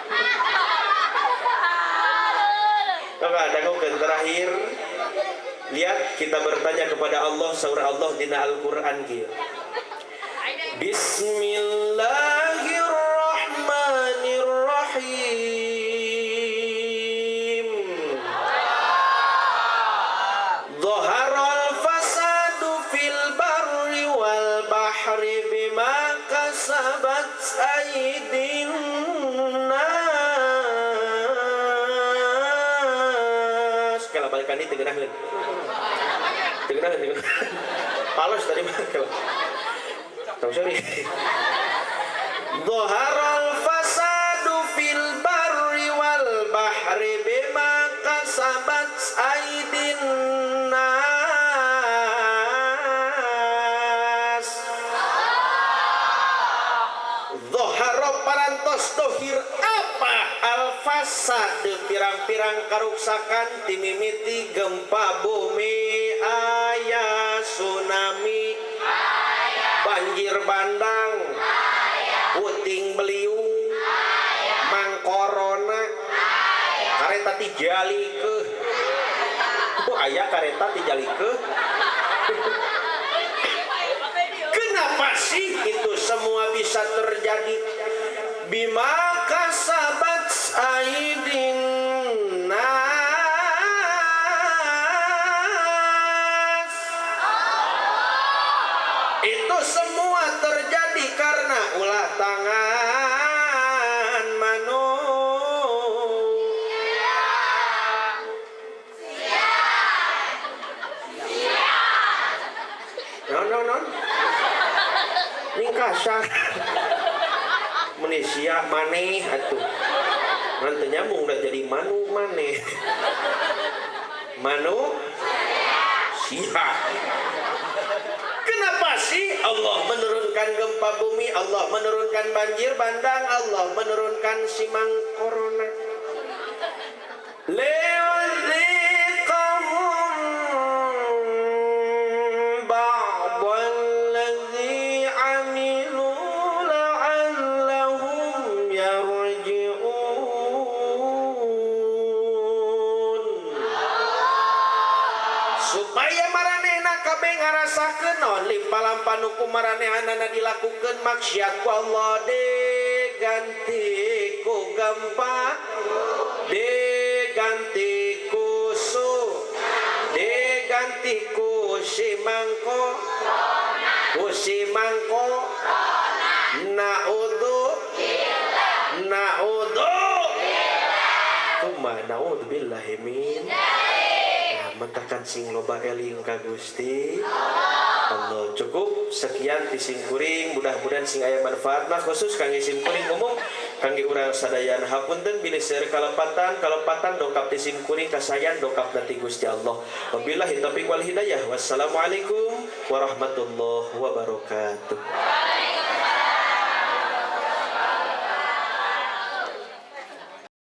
Maka dangukeun terakhir, lihat kita bertanya kepada Allah, saur Allah dina Al-Qur'an kieu. Bismillahirrahmanirrahim. Dhaharal fasadu fil barri wal bahri bima kasabat aydin nas. Kalau balikan ini tegenaheun. Tegenaheun, tegenaheun. Palos tadi mah kalau. Tahu sorry. Dhaharal fasadu fil barri wal bahri bima kasabat aydin nas. Dhahara parantos dohir apa al-fasad pirang-pirang karuksakan timimiti gempa bumi aya tsunami banjir bandang puting beliung mangkorona kareta tijalikeun. Oh aya kareta tijalikeun. Kenapa sih itu semua bisa terjadi? Bima kasabat aidin nas. Itu semua terjadi karena ulah tangan manusia. Non non non. Ning kasar. Manusia maneh atuh. Ngan teu nyambung da jadi manu maneh. Manu sia. Kenapa sih Allah menurunkan gempa bumi, Allah menurunkan banjir bandang, Allah menurunkan simang corona? Liyudziqahum ba'dalladzi 'amilu la'allahum yarji'un. Supaya maranehna kabeh ngarasakeun naon limpa-lampa nu ku maranehanana dilakukeun maksiat ku Allah diganti ku gempa, diganti ku su, diganti ku si mangko, ku si mangko. Na'udzu na'udzu tuma na'udzu billahi min. Nah, mentakan sing loba eling ka Gusti Allah. Cukup sekian ti simkuring, mudah-mudahan sing aya manfaatna, khusus kangge simkuring, umum kangge urang sadayana. Hapunten bilih seueur kalepatan. Kalepatan dongkap ti simkuring, kasaean dongkap ti Gusti Allah. Wabillahi taufiq wal hidayah. Wassalamualaikum warahmatullahi wabarakatuh. Waalaikumsalam.